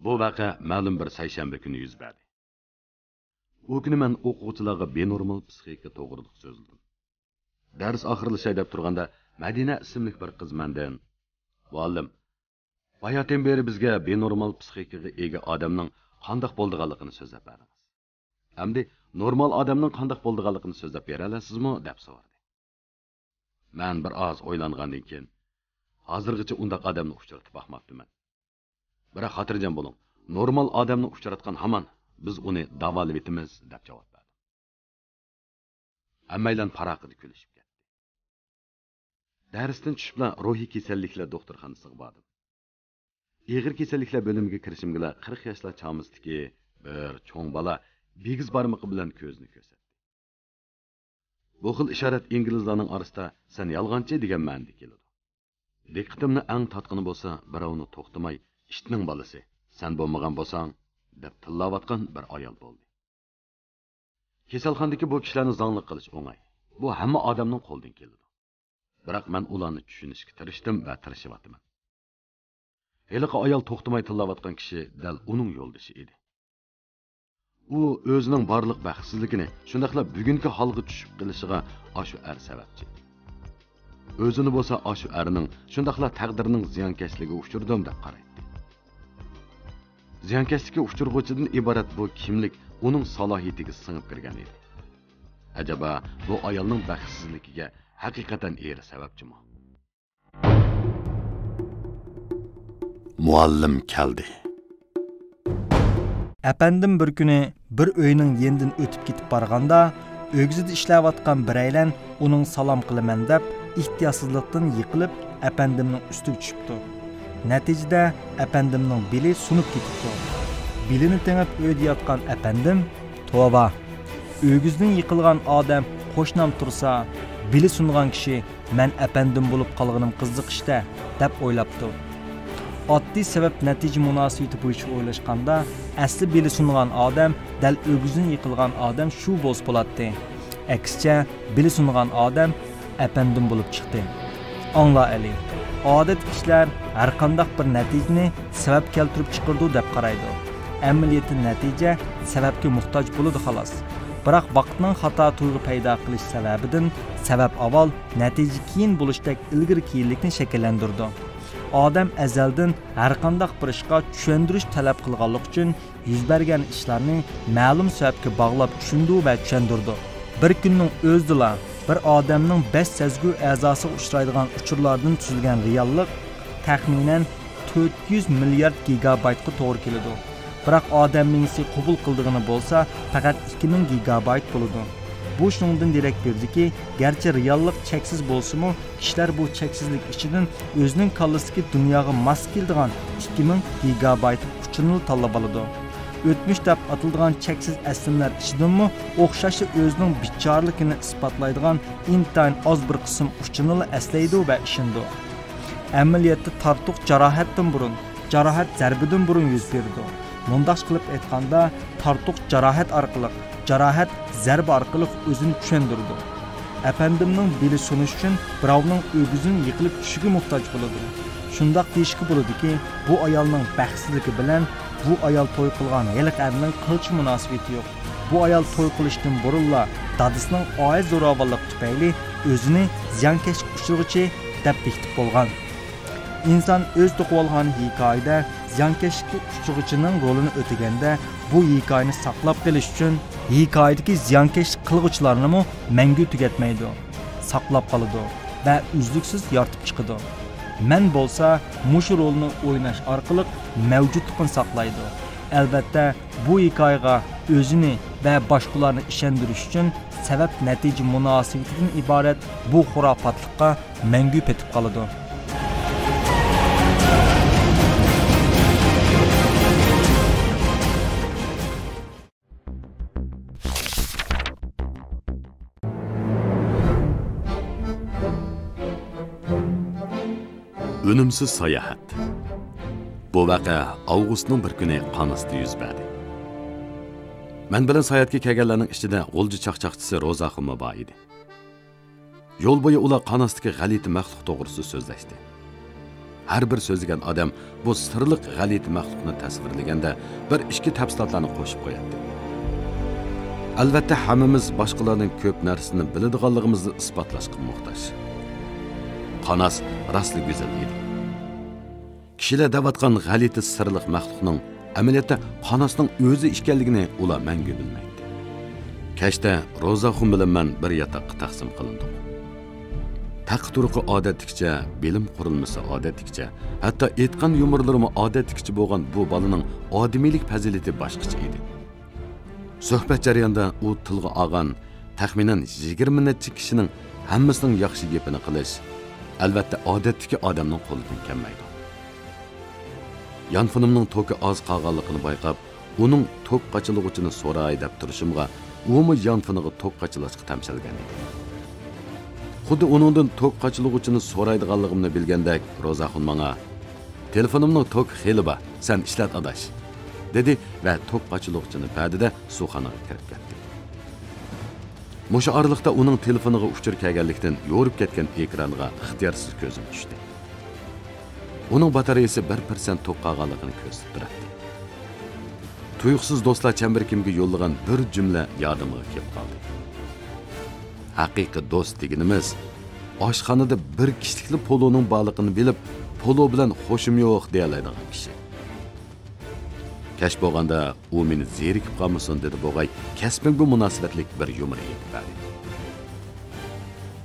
بۇ ۋەقە مەلۇم بىر سەيشەنبە كۈنى يۈز بەردى. ئۇ كۈنى مەن ئوقۇغۇچىلارغا بىنورمال پسىخىكا توغرىلىق سۆزلىدىم. دەرس ئاخىرلىشاي دەپ تۇرغاندا، مەدىنە ئىسىملىك بىر قىز مەندىن: «مۇئەللىم، باياتىن بېرى بىزگە بىنورمال پسىخىكىغا ئىگە ئادەمنىڭ قانداق بولىدىغانلىقىنى سۆزلەپ بەردىڭىز. ئەمدى نورمال ئادەمنىڭ قانداق بولىدىغانلىقىنى سۆزلەپ بېرەلەيسىزمۇ؟» دەپ سورىدى. مەن بىر ئاز ئويلانغاندىن كېيىن، «ھازىرغىچە ئۇنداق ئادەمنى ئۇچرىتىپ باقماپتىمەن. بىراق خاتىرجەم بولۇڭ، نورمال ئادەمنى ئۇچراتقان ھامان بىز ئۇنى داۋالىۋېتىمىز» دەپ جاۋاب بەردىم. ھەممەيلەن پاراققىدە كۈلۈشۈپ كەتتى. دەرستىن چۈشۈپلا روھىي كېسەللىكلەر دوختۇرخانىسىغا باردىم. ئېغىر كېسەللىكلەر بۆلۈمىگە كىرىشىمگىلا قىرىق ياشلار چامىسىدىكى بىر چوڭ بالا بىگىز بارمىقى بىلەن كۆزىنى كۆرسەتتى. بۇ خىل ئىشارەت ئىنگلىزلارنىڭ ئارىسىدا «سەن يالغانچى» دېگەن مەنىدە كېلىدۇ. دىققىتىمنى ئەڭ تارتقىنى بولسا، بىراۋنى توختىماي «ئىتنىڭ بالىسى، سەن بولمىغان بولساڭ» دەپ تىللاۋاتقان بىر ئايال بولدى. كېسەلخانىدىكى بۇ كىشىلەرنى زاڭلىق قىلىش ئوڭاي. بۇ ھەممە ئادەمنىڭ قولىدىن كېلىدۇ. بىراق مەن ئۇلارنى چۈشىنىشكە تىرىشتىم ۋە تىرىشىۋاتىمەن. ھېلىقى ئايال توختىماي تىللاۋاتقان كىشى دەل ئۇنىڭ يولدىشى ئىدى. ئۇ ئۆزىنىڭ بارلىق بەختسىزلىكىنى، شۇنداقلا بۈگۈنكى ھالغا چۈشۈپ قېلىشىغا ئاشۇ ئەر سەۋەبچى. ئۆزىنى بولسا ئاشۇ ئەرنىڭ، شۇنداقلا تەقدىرنىڭ زىيانكەشلىكىگە ئۇچرىدىم دەپ قارايتتى. زىيانكەشلىككە ئۇچرىغۇچىدىن ئىبارەت بۇ كىملىك ئۇنىڭ سالاھىيىتىگە سىڭىپ كىرگەن ئىدى. ئەجەبا، بۇ ئايالنىڭ بەختسىزلىكىگە ھەقىقەتەن ئېرى سەۋەبچىمۇ؟ مۇئەللىم كەلدى. ئەپەندىم بىر كۈنى بىر ئۆينىڭ يېنىدىن ئۆتۈپ كېتىپ بارغاندا، ئۆگزىدە ئىشلەۋاتقان بىرەيلەن ئۇنىڭ سالام قىلىمەن دەپ، ئېھتىياتسىزلىقتىن يىقىلىپ، ئەپەندىمنىڭ ئۈستىگە چۈشۈپتۇ. نەتىجىدە، ئەپەندىمنىڭ بېلى سۇنۇپ كېتىپتۇ. بېلىنى تېڭىپ ئۆيدە ياتقان ئەپەندىم، توۋا، ئۆگزىدىن يىقىلغان ئادەم قوشنام تۇرسا، بېلى سۇنغان كىشى مەن ئەپەندىم بولۇپ قالغىنىم قىزىق ئىشتە، دەپ ئويلاپتۇ. ئاددىي سەۋەب نەتىجە مۇناسىۋىتى بويىچە ئويلاشقاندا، ئەسلى بېلى سۇنغان ئادەم دەل ئۆگزىدىن يىقىلغان ئادەم شۇ بولسا بولاتتى. ئەكسىچە، بېلى سۇنغان ئادەم ئەپەندىم بولۇپ چىقتى. ئاڭلا ئەلى، ئادەتتە كىشىلەر ھەرقانداق بىر نەتىجىنى سەۋەب كەلتۈرۈپ چىقىرىدۇ دەپ قارايدۇ. ئەمەلىيەتتە نەتىجە سەۋەبكە موھتاج بولىدۇ خالاس. بىراق ۋاقىتنىڭ خاتا تۇيغۇ پەيدا قىلىش سەۋەبىدىن سەۋەب ئاۋۋال، نەتىجە كېيىن بولۇشتەك ئىلگىرى كېيىنلىكنى شەكىللەندۈرىدۇ. ئادەم ئەزەلدىن ھەرقانداق بىر ئىشقا چۈشەندۈرۈش تەلەپ قىلغانلىقى ئۈچۈن يۈز بەرگەن ئىشلارنى مەلۇم سەۋەبكە باغلاپ چۈشىنىدۇ ۋە چۈشەندۈرىدۇ. بىر كۈننىڭ ئۆزىدىلا بىر ئادەمنىڭ بەش سەزگۈ ئەزاسىغا ئۇچرايدىغان ئۇچۇرلاردىن تۈزۈلگەن رېئاللىق تەخمىنەن تۆت يۈز مىليارد گىگابايتقا توغرا كېلىدۇ. بىراق ئادەم مېڭىسى قوبۇل قىلىدىغىنى بولسا پەقەت ئىككى مىڭ گىگابايت بولىدۇ. بۇ شۇنىڭدىن دېرەك بېرىدۇكى، گەرچە رېئاللىق چەكسىز بولسىمۇ، كىشىلەر بۇ چەكسىزلىك ئىچىدىن ئۆزىنىڭ كاللىسىدىكى دۇنياغا ماس كېلىدىغان ئىككى مىڭ گىگابايتلىق ئۇچۇرنىلا تاللاپ ئالىدۇ. ئۆتمۈش دەپ ئاتىلىدىغان چەكسىز ئەسلىمىلەر ئىچىدىنمۇ ئوخشاشلا ئۆزىنىڭ بىچارىلىكىنى ئىسپاتلايدىغان ئىنتايىن ئاز بىر قىسىم ئۇچۇرنىلا ئەسلەيدۇ ۋە ئىشىنىدۇ. ئەمەلىيەتتە تارتۇق جاراھەتتىن بۇرۇن، جاراھەت زەربىدىن بۇرۇن يۈز بېرىدۇ. مۇنداقچە قىلىپ ئېيتقاندا، تارتۇق جاراھەت ئارقىلىق، جاراھەت زەربە ئارقىلىق ئۆزىنى چۈشەندۈرىدۇ. ئەپەندىمنىڭ بېلى سۇنۇش ئۈچۈن بىراۋنىڭ ئۆگزىدىن يىقىلىپ چۈشۈشىگە موھتاج بولىدۇ. شۇنداق دېيىشكە بولىدۇكى، بۇ ئايالنىڭ بەختسىزلىكى بىلەن بۇ ئايال توي قىلغان ھېلىقى ئەرنىڭ قىلچە مۇناسىۋىتى يوق. بۇ ئايال توي قىلىشتىن بۇرۇنلا دادىسىنىڭ ئائىلە زوراۋانلىقى تۈپەيلى ئۆزىنى زىيانكەشلىك ئۇچرىغۇچى دەپ بېكىتىپ بولغان. ئىنسان ئۆزى توقۇۋالغان ھېكايىدە زىيانكەشلىككە ئۇچرىغۇچىنىڭ رولىنى ئۆتىگەندە، بۇ ھېكايىنى ساقلاپ قېلىش ئۈچۈن ھېكايىدىكى زىيانكەشلىك قىلغۇچىلارنىمۇ مەڭگۈ تۈگەتمەيدۇ، ساقلاپ قالىدۇ ۋە ئۈزلۈكسىز يارىتىپ چىقىدۇ. مەن بولسا مۇشۇ رولنى ئويناش ئارقىلىق مەۋجۇتلۇقىنى ساقلايدۇ. ئەلۋەتتە، بۇ ھېكايىغا ئۆزىنى ۋە باشقىلارنى ئىشەندۈرۈش ئۈچۈن سەۋەب نەتىجە مۇناسىۋىتىدىن ئىبارەت بۇ خۇراپاتلىققا مەڭگۈ پېتىپ قالىدۇ. ئۈنۈمسىز ساياھەت. بۇ ۋەقە ئاۋغۇستنىڭ بىر كۈنى قاناستا يۈز بەردى. مەن بىلەن ساياھەتكە كەلگەنلەرنىڭ ئىچىدە غۇلجا چاقچاقچىسى روزاخۇنمۇ بار ئىدى. يول بويى ئۇلار قاناستىكى غەلىتە مەخلۇق توغرىسىدا سۆزلەشتى. ھەر بىر سۆزلىگەن ئادەم بۇ سىرلىق غەلىتە مەخلۇقنى تەسۋىرلىگەندە بىر ئىككى تەپسىلاتلارنى قوشۇپ قوياتتى. ئەلۋەتتە، ھەممىمىز باشقىلاردىن كۆپ نەرسىنى بىلىدىغانلىقىمىزنى ئىسپاتلاشقا موھتاج. قاناس راستلا گۈزەل ئىدى. كىشىلەر دەۋاتقان غەلىتە سىرلىق مەخلۇقنىڭ ئەمەلىيەتتە قاناسنىڭ ئۆزى ئىكەنلىكىنى ئۇلار مەڭگۈ بىلمەيتتى. كەچتە روزاخۇن بىلەن مەن بىر ياتاققا تەقسىم قىلىندۇق. تەققە تۇرقى ئادەتتىكىچە، بىلىم قۇرۇلمىسى ئادەتتىكىچە، ھەتتا ئېيتقان يۇمۇرلىرىمۇ ئادەتتىكىچە بولغان بۇ بالىنىڭ ئادىمىيلىك پەزىلىتى باشقىچە ئىدى. سۆھبەت جەريانىدا ئۇ تىلغا ئالغان تەخمىنەن يىگىرمە نەچچە كىشىنىڭ ھەممىسىنىڭ ياخشى گېپىنى قىلىش، ئەلۋەتتە، ئادەتتىكى ئادەمنىڭ قولىدىن كەلمەيدۇ. يانفونۇمنىڭ توكى ئاز قالغانلىقىنى بايقاپ، ئۇنىڭ توك قاچىلىغۇچىنى سوراي دەپ تۇرۇشۇمغا، ئۇمۇ يانفونىغا توك قاچىلاشقا تەمشەلگەن ئىدى. خۇددى ئۇنىڭدىن توك قاچىلىغۇچىنى سورايدىغانلىقىمنى بىلگەندەك، روزاخۇن ماڭا، «تېلېفونۇمنىڭ توكى خېلى بار، سەن ئىشلەت، ئاداش!» دېدى ۋە توك قاچىلىغۇچىنى بەردى-دە، سۇخانىغا كىرىپ كەتتى. مۇشۇ ئارىلىقتا ئۇنىڭ تېلېفونىغا ئۇچۇر كەلگەنلىكتىن، يورۇپ كەتكەن ئېكرانغا ئىختىيارسىز كۆزۈم چۈشتى. ئۇنىڭ باتارېيىسى بىر پىرسەنت توك قالغانلىقىنى كۆرسىتىپ تۇراتتى. تۇيۇقسىز دوستلار چەمبىرىكىمگە يوللىغان بىر جۈملە يادىمغا كېلىپ قالدى. ھەقىقىي دوست دېگىنىمىز ئاشخانىدا بىر كىشىلىكلا پولۇنىڭ بارلىقىنى بىلىپ، پولۇ بىلەن خوشۇم يوق دېيەلەيدىغان كىشى. كەچ بولغاندا ئۇ مېنى زېرىكىپ قالمىسۇن دېدى بوغاي، كەسپىمگە مۇناسىۋەتلىك بىر يۇمۇر ئېيتىپ بەردى.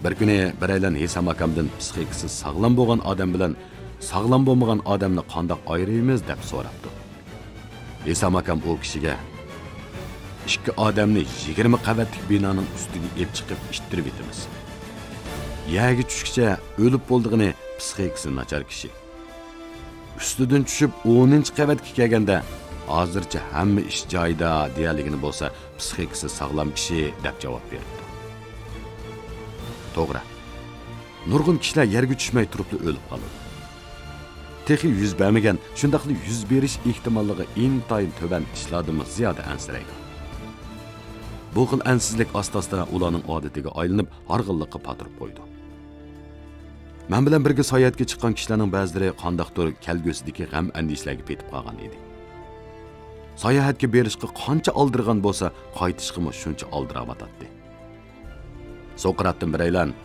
بىر كۈنى بىرەيلەن ھېسام ئاكامدىن پىسخىكىسى ساغلام بولغان ئادەم بىلەن ساغلام بولمىغان ئادەمنى قانداق ئايرىيمىز دەپ سوراپتۇ. ھېسام ئاكام ئۇ كىشىگە، «ئىككى ئادەمنى يىگىرمە قەۋەتلىك بىنانىڭ ئۈستىگە ئېلىپ چىقىپ ئىتتىرىۋېتىمىز. يەرگە چۈشكىچە ئۆلۈپ بولىدىغىنى پىسخىكىسى ناچار كىشى. ئۈستىدىن چۈشۈپ ئونىنچى قەۋەتكە كەلگەندە، ھازىرچە ھەممە ئىش جايىدا دېيەلىگىنى بولسا، پىسخىكىسى ساغلام كىشى دەپ جاۋاب بېرىپتۇ. توغرا. نۇرغۇن كىشىلەر يەرگە چۈشمەي تۇرۇپلا ئۆلۈپ قالىدۇ. تېخى يۈز بەرمىگەن، شۇنداقلا يۈز بېرىش ئېھتىماللىقى ئىنتايىن تۆۋەن ئىشلاردىمۇ زىيادە ئەنسىرەيدۇ. بۇ خىل ئەنسىزلىك ئاستا-ئاستا ئۇلارنىڭ ئادىتىگە ئايلىنىپ، ھارغىنلىققا پاتۇرۇپ قويىدۇ. مەن بىلەن بىرگە ساياھەتكە چىققان كىشىلەرنىڭ بەزىلىرى قانداقتۇر كەلگۈسىدىكى غەم-ئەندىشىلەرگە پېتىپ قالغان ئىدى. ساياھەتكە بېرىشقا قانچە ئالدىرىغان بولسا، قايتىشقىمۇ شۇنچە ئالدىراۋاتاتتى. سوقراتتىن بىرەيلەن،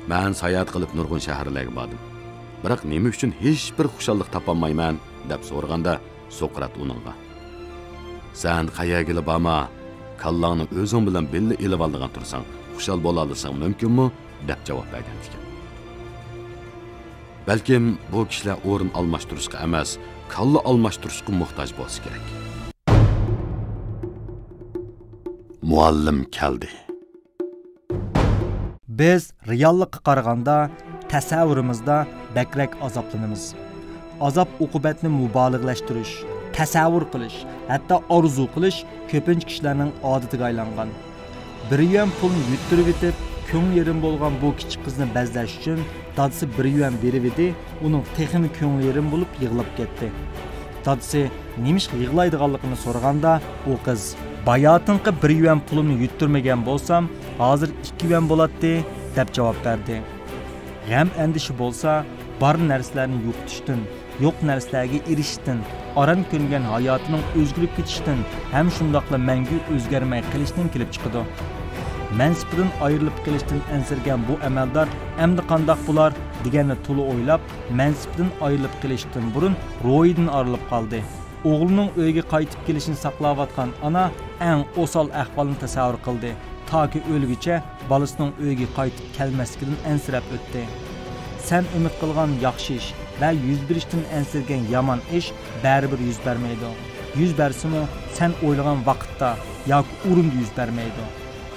«مەن ساياھەت قىلىپ نۇرغۇن شەھەرلەرگە باردىم. بىراق نېمە ئۈچۈن ھېچبىر خۇشاللىق تاپالمايمەن؟» دەپ سورىغاندا، سوقرات ئۇنىڭغا، «سەن قەيەرگىلا بارما، كاللاڭنى ئۆزۈڭ بىلەن بىللە ئېلىۋالىدىغان تۇرساڭ، خۇشال بولالىساڭ مۇمكىنمۇ؟» دەپ جاۋاب بەرگەنىكەن. بەلكىم بۇ كىشىلەر ئورۇن ئالماشتۇرۇشقا ئەمەس، كاللا ئالماشتۇرۇشقا موھتاج بولسا كېرەك. مۇئەللىم كەلدى. بىز رېئاللىققا قارىغاندا، تەسەۋۋۇرىمىزدا بەكرەك ئازابلىنىمىز. ئازاب-ئوقۇبەتنى مۇبالىغىلەشتۈرۈش، تەسەۋۋۇر قىلىش، ھەتتا ئارزۇ قىلىش كۆپىنچە كىشىلەرنىڭ ئادىتىگە ئايلانغان. بىر يۈەن پۇلنى يۈتتۈرۈۋېتىپ، كۆڭلى يېرىم بولغان بۇ كىچىك قىزنى بەزلەش ئۈچۈن دادىسى بىر يۈەن بېرىۋىدى، ئۇنىڭ تېخىمۇ كۆڭلى يېرىم بولۇپ يىغلاپ كەتتى. دادىسى نېمىشقا يىغلايدىغانلىقىنى سورىغاندا، ئۇ قىز، «باياتىنقى بىر يۈەن پۇلۇمنى يۈتتۈرمىگەن بولسام، ھازىر ئىككى يۈەن بولاتتى» دەپ جاۋاب بەردى. غەم-ئەندىشە بولسا بار نەرسىلەرنى يوقىتىشتىن، يوق نەرسىلەرگە ئېرىشىشتىن، ئاران كۆنگەن ھاياتىنىڭ ئۆزگىرىپ كېتىشتىن ھەم شۇنداقلا مەڭگۈ ئۆزگەرمەي قېلىشتىن كېلىپ چىقىدۇ. مەنسىپىدىن ئايرىلىپ قېلىشتىن ئەنسىرىگەن بۇ ئەمەلدار «ئەمدى قانداق بولار؟» دېگەننى تولا ئويلاپ، مەنسىپىدىن ئايرىلىپ قېلىشتىن بۇرۇن روھىدىن ئايرىلىپ قالدى. ئوغلىنىڭ ئۆيگە قايتىپ كېلىشىنى ساقلاۋاتقان ئانا ئەڭ ئوسال ئەھۋالنى تەسەۋۋۇر قىلدى. تاكى ئۆلگۈچە بالىسىنىڭ ئۆيگە قايتىپ كەلمەسلىكىدىن ئەنسىرەپ ئۆتتى. سەن ئۈمىد قىلغان ياخشى ئىش ۋە يۈز بېرىشتىن ئەنسىرىگەن يامان ئىش بەرىبىر يۈز بەرمەيدۇ. يۈز بەرسىمۇ، سەن ئويلىغان ۋاقىتتا ياكى ئورۇندا يۈز بەرمەيدۇ.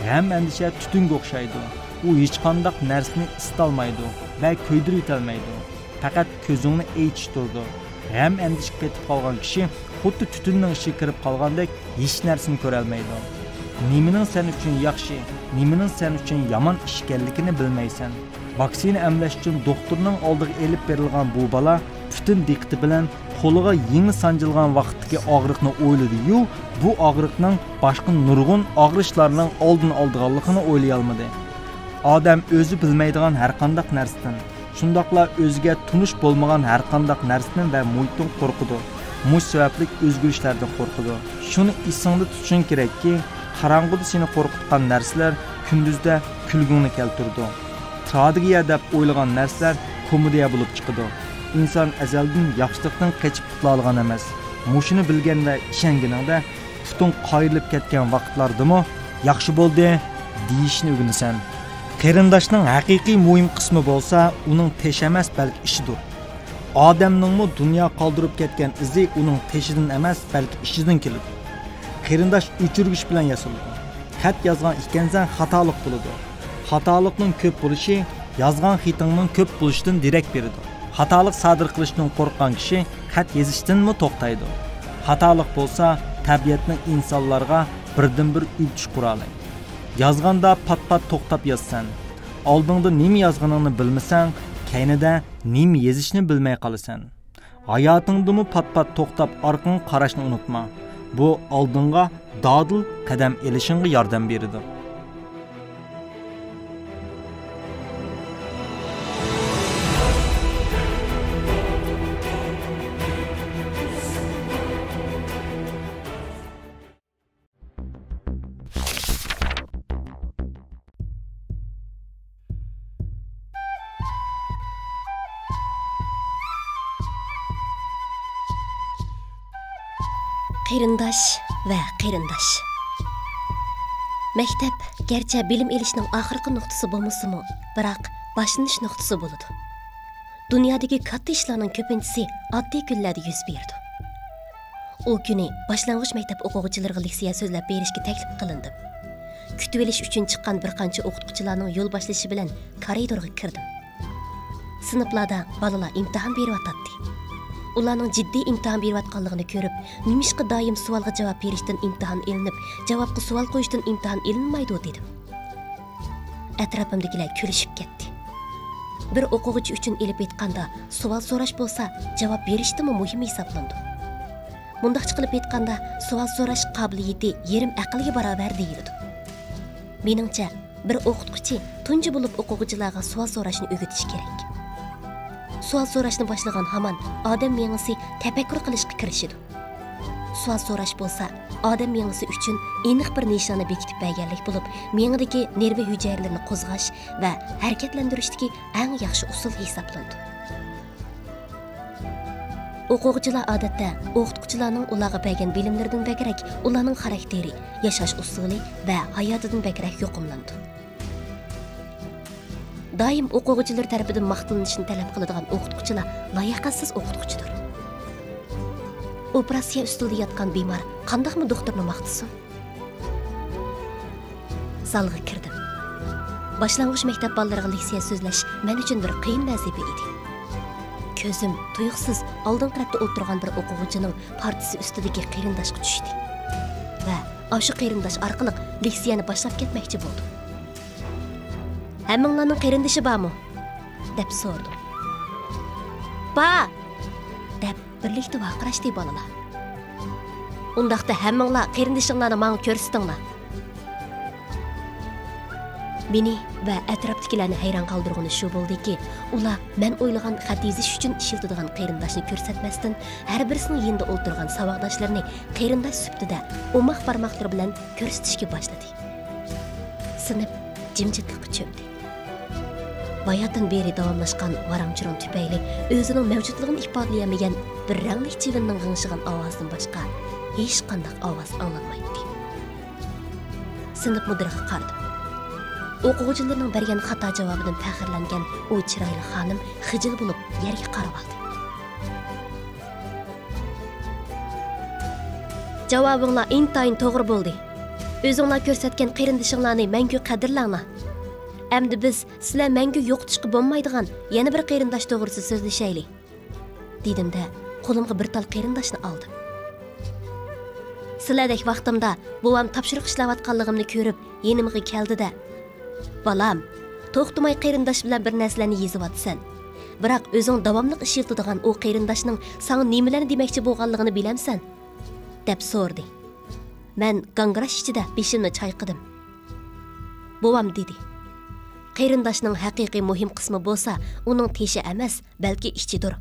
غەم-ئەندىشە تۈتۈنگە ئوخشايدۇ. ئۇ ھېچقانداق نەرسىنى ئىسىتالمايدۇ ۋە كۆيدۈرۈۋېتەلمەيدۇ. پەقەت كۆزۈڭنى ئېچىشتۇرىدۇ. غەم-ئەندىشىگە پېتىپ قالغان كىشى خۇددى تۈتۈننىڭ ئىچىگە كىرىپ قالغاندەك ھېچ نەرسىنى كۆرەلمەيدۇ. نېمىنىڭ سەن ئۈچۈن ياخشى، نېمىنىڭ سەن ئۈچۈن يامان ئىش ئىكەنلىكىنى بىلمەيسەن. ۋاكسىنا ئەملەش ئۈچۈن دوختۇرنىڭ ئالدىغا ئېلىپ بېرىلغان بۇ بالا پۈتۈن دىققىتى بىلەن قولىغا يېڭى سانجىلغان ۋاقىتتىكى ئاغرىقنى ئويلىدى-يۇ، بۇ ئاغرىقنىڭ باشقا نۇرغۇن ئاغرىشلارنىڭ ئالدىنى ئالىدىغانلىقىنى ئويلىيالمىدى. ئادەم ئۆزى بىلمەيدىغان ھەرقانداق نەرسىدىن، شۇنداقلا ئۆزىگە تونۇش بولمىغان ھەرقانداق نەرسىدىن ۋە مۇھىتتىن قورقىدۇ. مۇشۇ سەۋەبلىك ئۆزگىرىشلەردىن قورقىدۇ. شۇنى ئېسىڭدە تۇتۇشۇڭ كېرەككى، قاراڭغۇدا سېنى قورقۇتقان نەرسىلەر كۈندۈزدە كۈلگۈڭنى كەلتۈرىدۇ. تراگېدىيە دەپ ئويلىغان نەرسىلەر كومېدىيە بولۇپ چىقىدۇ. ئىنسان ئەزەلدىن ياخشىلىقتىن قېچىپ قۇتۇلالىغان ئەمەس. مۇشۇنى بىلگەن ۋە ئىشەنگىنىڭدە پۇتۇڭ قايرىلىپ كەتكەن ۋاقىتلاردىمۇ «ياخشى بولدى» دېيىشنى ئۆگىنىسەن. قېرىنداشنىڭ ھەقىقىي مۇھىم قىسمى بولسا ئۇنىڭ تېشى ئەمەس، بەلكى ئىشىدۇر. ئادەمنىڭمۇ دۇنيا قالدۇرۇپ كەتكەن ئىزى ئۇنىڭ تېشىدىن ئەمەس، بەلكى ئىشىدىن كېلىدۇ. قېرىنداش ئۆچۈرگۈچ بىلەن ياسىلىدۇ. خەت يازغان ئىكەنسەن، خاتالىق بولىدۇ. خاتالىقنىڭ كۆپ بولۇشى يازغان خېتىڭنىڭ كۆپ بولۇشىدىن دېرەك بېرىدۇ. خاتالىق سادىر قىلىشتىن قورققان كىشى خەت يېزىشتىنمۇ توختايدۇ. خاتالىق بولسا تەبىئەتنىڭ ئىنسانلارغا بىردىنبىر ئۆگىتىش قورالى. يازغاندا پات-پات توختاپ يازىسەن. ئالدىڭدا نېمە يازغىنىڭنى بىلمىسەڭ، كەينىدە نېمە يېزىشنى بىلمەي قالىسەن. ھاياتىڭدىمۇ پات-پات توختاپ ئارقاڭغا قاراشنى ئۇنتۇما. بۇ ئالدىڭغا دادىل قەدەم ئېلىشىڭغا ياردەم بېرىدۇ. قېرىنداش ۋە قېرىنداش. مەكتەپ گەرچە بىلىم ئېلىشنىڭ ئاخىرقى نۇقتىسى بولمىسىمۇ، بىراق باشلىنىش نۇقتىسى بولىدۇ. دۇنيادىكى كاتتا ئىشلارنىڭ كۆپىنچىسى ئاددىي كۈنلەردە يۈز بېرىدۇ. ئۇ كۈنى باشلانغۇچ مەكتەپ ئوقۇغۇچىلىرىغا لېكسىيە سۆزلەپ بېرىشكە تەكلىپ قىلىندىم. كۈتۈۋېلىش ئۈچۈن چىققان بىر قانچە ئوقۇتقۇچىلارنىڭ يول باشلىشى بىلەن كارىدورغا كىردىم. سىنىپلاردا بالىلار ئىمتىھان بېرىۋاتاتتى. ئۇلارنىڭ جىددىي ئىمتىھان بېرىۋاتقانلىقىنى كۆرۈپ، نېمىشقا دائىم سوئالغا جاۋاب بېرىشتىن ئىمتىھان ئېلىنىپ، جاۋابقا سوئال قويۇشتىن ئىمتىھان ئېلىنمايدۇ؟ دېدىم. ئەتراپىمدىكىلەر كۈلۈشۈپ كەتتى. بىر ئوقۇغۇچى ئۈچۈن ئېلىپ ئېيتقاندا، سوئال سوراش بولسا جاۋاب بېرىشتىنمۇ مۇھىم ھېسابلىنىدۇ. مۇنداقچە قىلىپ ئېيتقاندا، سوئال سوراش قابىلىيىتى يېرىم ئەقىلگە باراۋەر دېيىلىدۇ. مېنىڭچە، بىر ئوقۇتقۇچى تۇنجى بولۇپ ئوقۇغۇچىلارغا سوئال سوراشنى ئۆگىتىشى كېرەك. سوئال سوراشنى باشلىغان ھامان ئادەم مېڭىسى تەپەككۇر قىلىشقا كىرىشىدۇ. سوئال سوراش بولسا ئادەم مېڭىسى ئۈچۈن ئېنىق بىر نىشاننى بېكىتىپ بەرگەنلىك بولۇپ، مېڭىدىكى نېرۋا ھۈجەيرىلىرىنى قوزغاش ۋە ھەرىكەتلەندۈرۈشتىكى ئەڭ ياخشى ئۇسۇل ھېسابلىنىدۇ. ئوقۇغۇچىلار ئادەتتە ئوقۇتقۇچىلارنىڭ ئۇلارغا بەرگەن بىلىملىرىدىن بەكرەك ئۇلارنىڭ خاراكتېرى، ياشاش ئۇسۇلى ۋە ھاياتىدىن بەكرەك يۇقۇملىنىدۇ. دائىم ئوقۇغۇچىلىرى تەرىپىدىن ماختىلىنىشنى تەلەپ قىلىدىغان ئوقۇتقۇچىلار لاياقەتسىز ئوقۇتقۇچىدۇر. ئوپېراتسىيە ئۈستىلىدە ياتقان بىمار قانداقمۇ دوختۇرنى ماختىسۇن؟ زالغا كىردىم. باشلانغۇچ مەكتەپ بالىلىرىغا لېكسىيە سۆزلەش مەن ئۈچۈن بىر قىيىن ۋەزىپە ئىدى. كۆزۈم تۇيۇقسىز ئالدىنقى رەتتە ئولتۇرغان بىر ئوقۇغۇچىنىڭ پارتىسى ئۈستىدىكى قېرىنداشقا چۈشتى ۋە ئاشۇ قېرىنداش ئارقىلىق لېكسىيەنى باشلاپ كەتمەكچى بولدۇم. «ھەممىڭلارنىڭ قېرىندىشى بارمۇ؟» دەپ سورىدىم. «بار!» دەپ بىرلىكتە ۋارقىراشتى بالىلار. «ئۇنداقتا ھەممىڭلار قېرىندىشىڭلارنى ماڭا كۆرسىتىڭلار.» مېنى ۋە ئەتراپتىكىلەرنى ھەيران قالدۇرغىنى شۇ بولدىكى، ئۇلار مەن ئويلىغان خەت يېزىش ئۈچۈن ئىشلىتىدىغان قېرىنداشنى كۆرسەتمەستىن، ھەر بىرسىنىڭ يېنىدا ئولتۇرغان ساۋاقداشلىرىنى قېرىنداش سۈپىتىدە ئوماق بارماقلىرى بىلەن كۆرسىتىشكە باشلىدى. سىنىپ جىمجىتلىققا چۆمدى. باياتىن بېرى داۋاملاشقان ۋاراڭ-چۇرۇڭ تۈپەيلى ئۆزىنىڭ مەۋجۇتلۇقىنى ئىپادىلىيەلمىگەن بىر رەڭلىك چىۋىننىڭ غىڭشىغان ئاۋازىدىن باشقا ھېچقانداق ئاۋاز ئاڭلانمايتتى. سىنىپ مۇدىرىغا قارىدىم. ئوقۇغۇچىلىرىنىڭ بەرگەن خاتا جاۋابىدىن پەخىرلەنگەن ئۇ چىرايلىق خانىم خىجىل بولۇپ يەرگە قارىۋالدى. «جاۋابىڭلار ئىنتايىن توغرا بولدى. ئۆزۈڭلار كۆرسەتكەن قېرىندىشىڭلارنى مەڭگۈ قەدىرلەڭلار. ئەمدى بىز سىلەر مەڭگۈ يوقىتىشقا بولمايدىغان يەنە بىر قېرىنداش توغرىسىدا سۆزلىشەيلى.» دېدىم-دە، قولۇمغا بىر تال قېرىنداشنى ئالدىم. سىلەردەك ۋاقتىمدا بوۋام تاپشۇرۇق ئىشلەۋاتقانلىقىمنى كۆرۈپ، يېنىمغا كەلدى-دە، «بالام، توختىماي قېرىنداش بىلەن بىر نەرسىلەرنى يېزىۋاتىسەن. بىراق ئۆزۈڭ داۋاملىق ئىشلىتىدىغان ئۇ قېرىنداشنىڭ ساڭا نېمىلەرنى دېمەكچى بولغانلىقىنى بىلەمسەن؟» دەپ سورىدى. مەن گاڭگىراش ئىچىدە بېشىمنى چايقىدىم. بوۋام دېدى، «قېرىنداشنىڭ ھەقىقىي مۇھىم قىسمى بولسا ئۇنىڭ تېشى ئەمەس، بەلكى ئىچىدۇر.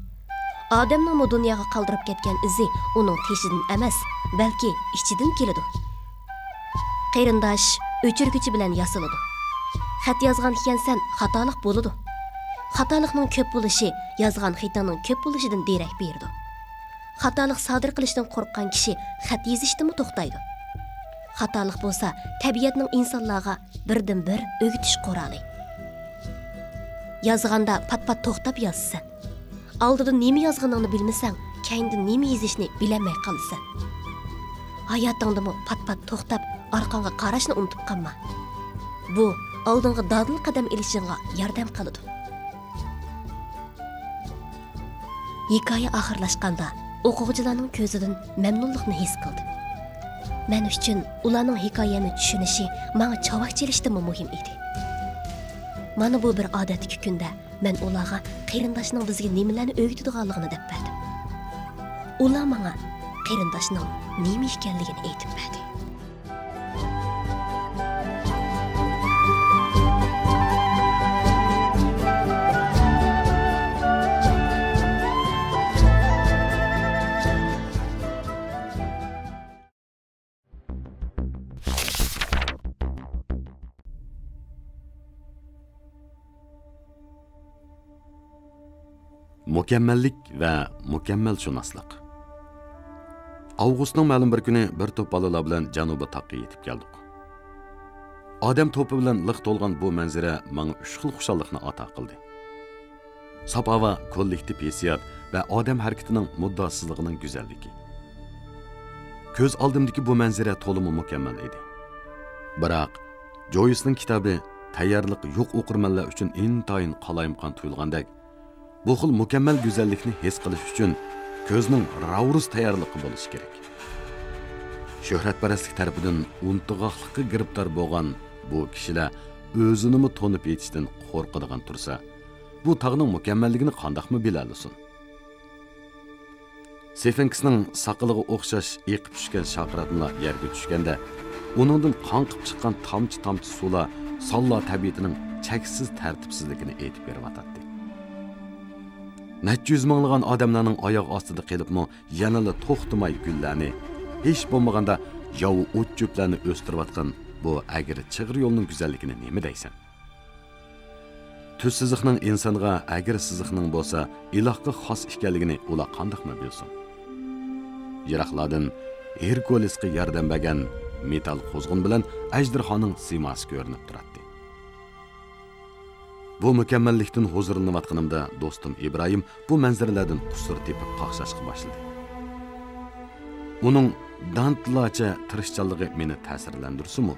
ئادەمنىڭمۇ دۇنياغا قالدۇرۇپ كەتكەن ئىزى ئۇنىڭ تېشىدىن ئەمەس، بەلكى ئىچىدىن كېلىدۇ. قېرىنداش ئۆچۈرگۈچى بىلەن ياسىلىدۇ. خەت يازغان ئىكەنسەن، خاتالىق بولىدۇ. خاتالىقنىڭ كۆپ بولۇشى يازغان خېتىڭنىڭ كۆپ بولۇشىدىن دېرەك بېرىدۇ. خاتالىق سادىر قىلىشتىن قورققان كىشى خەت يېزىشتىنمۇ توختايدۇ. خاتالىق بولسا تەبىئەتنىڭ ئىنسانلارغا بىردىنبىر ئۆگىتىش قورالى. يازغاندا پات-پات توختاپ يازىسەن. ئالدىدا نېمە يازغىنىڭنى بىلمىسەڭ، كەينىدىن نېمە يېزىشنى بىلەلمەي قالىسەن. ھاياتىڭدىمۇ پات-پات توختاپ، ئارقاڭغا قاراشنى ئۇنتۇپ قالما. بۇ ئالدىنغا دادىل قەدەم ئېلىشىڭغا ياردەم قىلىدۇ.» ھېكايە ئاخىرلاشقاندا، ئوقۇغۇچىلارنىڭ كۆزىدىن مەمنۇنلۇقنى ھېس قىلدىم. مەن ئۈچۈن ئۇلارنىڭ ھېكايەمنى چۈشىنىشى ماڭا چاۋاك چېلىشتىنمۇ مۇھىم ئىدى. مانا بۇ بىر ئادەتتىكى كۈندە مەن ئۇلارغا قېرىنداشنىڭ بىزگە نېمىلەرنى ئۆگىتىدىغانلىقىنى دەپ بەردىم. ئۇلار ماڭا قېرىنداشنىڭ نېمە ئىكەنلىكىنى ئېيتىپ بەردى. مۇكەممەللىك ۋە مۇكەممەلشۇناسلىق. ئاۋغۇستنىڭ مەلۇم بىر كۈنى بىر توپ بالىلار بىلەن جەنۇبىي تاغقا يېتىپ كەلدۇق. ئادەم توپى بىلەن لىق تولغان بۇ مەنزىرە ماڭا ئۈچ خىل خۇشاللىقنى ئاتا قىلدى. ساپ ھاۋا، كوللېكتىپ ھېسسىيات ۋە ئادەم ھەرىكىتىنىڭ مۇددىئاسىزلىقىنىڭ گۈزەللىكى. كۆز ئالدىمدىكى بۇ مەنزىرە تولىمۇ مۇكەممەل ئىدى. بىراق، جويسنىڭ كىتابى تەييارلىقى يوق ئوقۇرمەنلەر ئۈچۈن ئىنتايىن قالايمىقان تۇيۇلغاندەك، بۇ خىل مۇكەممەل گۈزەللىكنى ھېس قىلىش ئۈچۈن كۆزنىڭ راۋۇرۇس تەييارلىقى بولۇشى كېرەك. شۆھرەتپەرەسلىك تەرىپىدىن ئۇنتۇغاقلىققا گىرىپتار بولغان بۇ كىشىلەر ئۆزىنىمۇ تونۇپ يېتىشتىن قورقىدىغان تۇرسا، بۇ تاغنىڭ مۇكەممەللىكىنى قانداقمۇ بىلەلىسۇن؟ سفىنكسنىڭ ساقىلىغا ئوخشاش ئېقىپ چۈشكەن شاقىراتمىلار يەرگە چۈشكەندە، ئۇنىڭدىن قاڭقىپ چىققان تامچە-تامچە سۇلار سانلار تەبىئىتىنىڭ چەكسىز تەرتىپسىزلىكىنى ئېيتىپ بېرىۋاتاتتى. نەچچە يۈز مىڭلىغان ئادەملەرنىڭ ئاياغ ئاستىدا قېلىپمۇ يەنىلا توختىماي گۈللەرنى، ھېچ بولمىغاندا ياۋا ئوت-چۆپلەرنى ئۆستۈرۈۋاتقان بۇ ئەگرى چىغىر يولنىڭ گۈزەللىكىنى نېمە دەيسەن؟ تۈز سىزىقنىڭ ئىنسانغا، ئەگرى سىزىقنىڭ بولسا ئىلاھقا خاس ئىكەنلىكىنى ئۇلار قانداقمۇ بىلسۇن؟ يىراقلاردىن ھېركۇلېسقا ياردەم بەرگەن مېتال قۇزغۇن بىلەن ئەجدىھانىڭ سىيماسى كۆرۈنۈپ تۇراتتى. بۇ مۇكەممەللىكتىن ھۇزۇرلىنىۋاتقىنىمدا، دوستۇم ئىبراھىم بۇ مەنزىرىلەردىن قۇسۇر تېپىپ قاقشاشقا باشلىدى. ئۇنىڭ دانتلارچە تىرىشچانلىقى مېنى تەسىرلەندۈرسىمۇ،